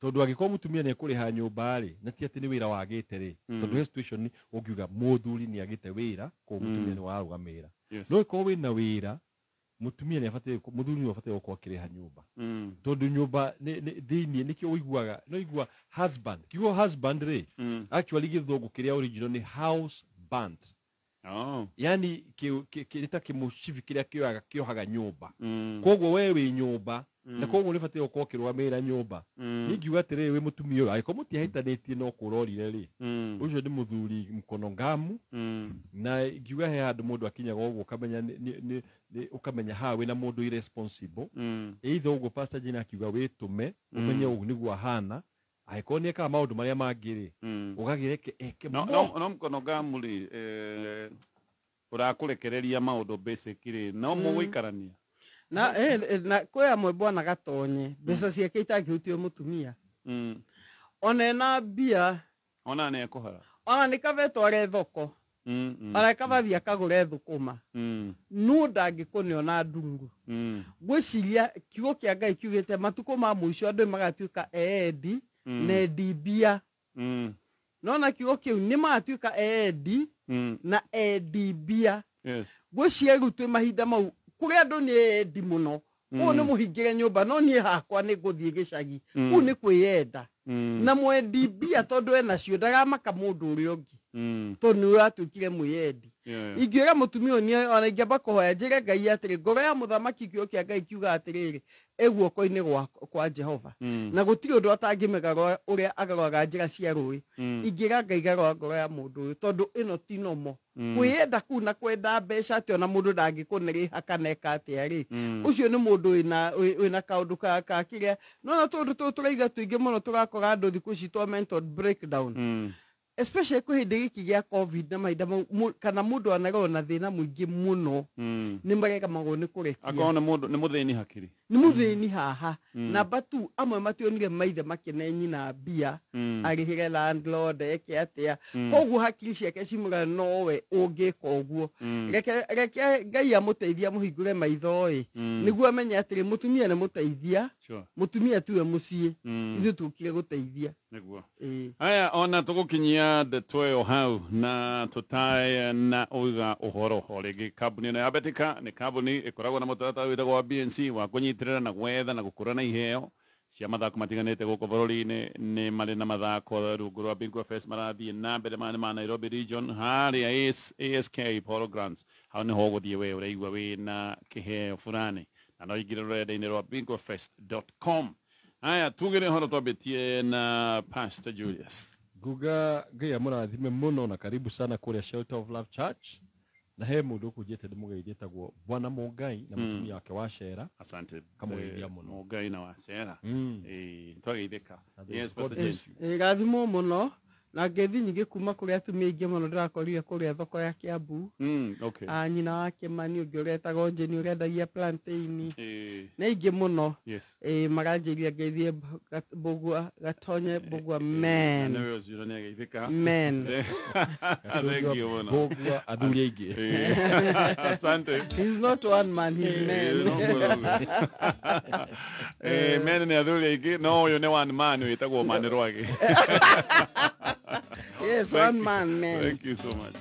tondũ angĩkorwo mũtumia nĩ ekũrĩha nyũmba rĩ, na ti atĩ nĩ wĩra wagĩte rĩ, tondũ he situation ũngiuga mũthuri nĩ agĩte wĩra, koguo mũtumia nĩ warũgamĩrĩra. No ĩkorwo wĩna wĩra, mũtumia nĩ abatiĩ, mũthuri nĩ abatiĩ gũkorwo akĩrĩha nyũmba. Tondũ nyũmba thĩiniĩ nĩkĩo ũiguaga, no igua husband, kiugo husband rĩ, actually gĩthũngũ kĩrĩa original nĩ house band. Yani nĩ ta kĩmũcibi kĩrĩa kĩohaga nyũmba. Koguo we wĩ nyũmba, na koguo nĩ batiĩ gũkorwo ũkĩrũgamĩrĩra nyũmba. Niĩ ngiuga atĩrĩrĩ, wĩ mũtumia ũyũ, angĩkorwo mũtiahĩtanĩtie no kũrorire rĩ, ũcio nĩ mũthuri mkono ngamu, na ngiuga he handũ mũndũ akinyaga ũguo ũkamenya ũkamenya haha wĩna mũndũ irresponsible. Either ũguo Pastor Jane akiuga wĩtũme, ũmenye ũguo nĩguo ahana, angĩkorwo nĩ ekaga maũndũ marĩa mangĩ rĩ, ũgagĩreke eke No mkono ngamu rĩ, ũrakũrekereria maũndũ basic rĩ, no mũgũikarania. Na na kwĩ amwe bwana gatonye mbeca ciake itangĩhutio mũtumia. Ona ena mbia, ona nĩ ekũhara, ona nĩ kaba etware thoko, ona kaba athiĩ akagũre thũkũma, no ndangĩkũne ona ndungu. Ngwĩciria kiugo kĩa Ngai kiugĩte matukũ ma mũico andũ magatuĩka eendi na endi mbia. Nona kiugo kĩu nĩ magatuĩka eendi na endi mbia. Ngwĩciria rĩu twĩ mahinda mau kũrĩa andũ nĩ endi mũno, ũũ nĩ mũhingĩre nyũmba no niĩ hakwa nĩ ngũthiĩ gĩcagi, kũu nĩ kwĩyenda. Na mwendi mbia tondũ enacio ndaramaka mũndũ ũrĩa ũngĩ, tondũ nĩ ũratuĩkire mwĩyendi. Ingĩũra mũtumia ũyũ ona ingĩamba kũhoya njĩre Ngai atĩrĩ, ngoro ya mũthamaki kiugo kĩa Ngai kiuga atĩrĩrĩ, ĩ guoko-inĩ kwa Jehova, na gũtirĩ ũndũ atangĩmĩgarũra ũrĩa agarũraga njĩra cia rũĩ. Ingĩra Ngai garũra ngoro ya mũndũ ũyũ tondũ ĩno ti nomo. Kwĩyenda kũu na kwenda mbeca atĩ ona mũndũ ndangĩkũnĩrĩha kana eka atĩa rĩ, ũcio nĩ mũndũ wĩna kaũndũ ka kĩrĩa. No na tũndũ tũtũ tũraiga tũingĩ mũno tũrakora andũ thikũ ici twa mental breakdown. Especially kwĩ hĩndĩ gĩkĩ gĩa COVID na mahinda mau, kana mũndũ anarorwo na thĩna mũingĩ mũno, nĩ maregamagwo nĩ kũrekia. Akorwo nĩ mũndũ nĩ mũthĩni hakiri. Nĩ mũthĩni haha. Namba tu amwe mationire maithe makĩne nyina mbia arĩhĩre landlord eke atĩa. Koguo hakiri ciake cimũra nowe ũngĩka ũguo. Reke Ngai amũteithie amũhingũre maitho ĩ, nĩguo amenye atĩrĩ mũtumia nĩ mũteithia. Mũtumia tiwe mũciĩ. Ithuĩ tũkire gũteithia. Nĩguo. Ĩĩ. Aya ona tũgũkinyia ndeto ĩyo hau na tũtae na uga ũhoro o rĩngĩ. Kambuni ĩno ya Betika nĩ kambuni ĩkoragwo na mũtaratara wĩtagwo wa BNC wa kũnyitĩrĩra na gwetha na gũkũra na iheo cia mathako matiganĩte gũkũ bũrũri-inĩ. Nĩ marĩ na mathako rungu rwa Bingwa Fest marathiĩ na mbere maya nĩ ma Nairobi region harĩa ASK Polo Grounds. Hau nĩho ũgũthiĩ we ũraigua wĩna kĩheo fulani na no ingĩre rũrenda-inĩ rwa bingwafest.com. Haya tugire horo twambĩtie na Pastor Julius. Nguga Ngai amũrathime mũno na karibu sana kũrĩa Shelter of Love Church. Na he mũndũ ũkũnjĩte ndĩmũgeithie etagwo Bwana Mũngai na mũtumia wake wa Cera. Asante. Kamũgeithia mũno. Mũngai na wa Cera. Twageithĩka. Yes, God Pastor bless James. Ĩ, rathimwo mũno na ngeithi nyingĩ kuma kũrĩ atumia aingĩ mũno ndĩrakorire kũrĩa thoko ya Kiambu. Okay. Ah, nyina wa Kĩmani ũngĩ ũretagwo Jane ũrendagia plantain. Nĩ aingĩ mũno. Yes. Ĩ, maranjĩria ngeithie Mbũgua Gatonye Mbũgua men. Nĩwe ũcio nĩ ageithĩka. Men. Thank you mũno. Mbũgua athuri aingĩ. Asante. He's not one man, he's men. Men nĩ athuri aingĩ no ũyũ nĩ one man wĩtagwo Man Rwagĩ. Yes, Thank one you. man, man. Thank you so much.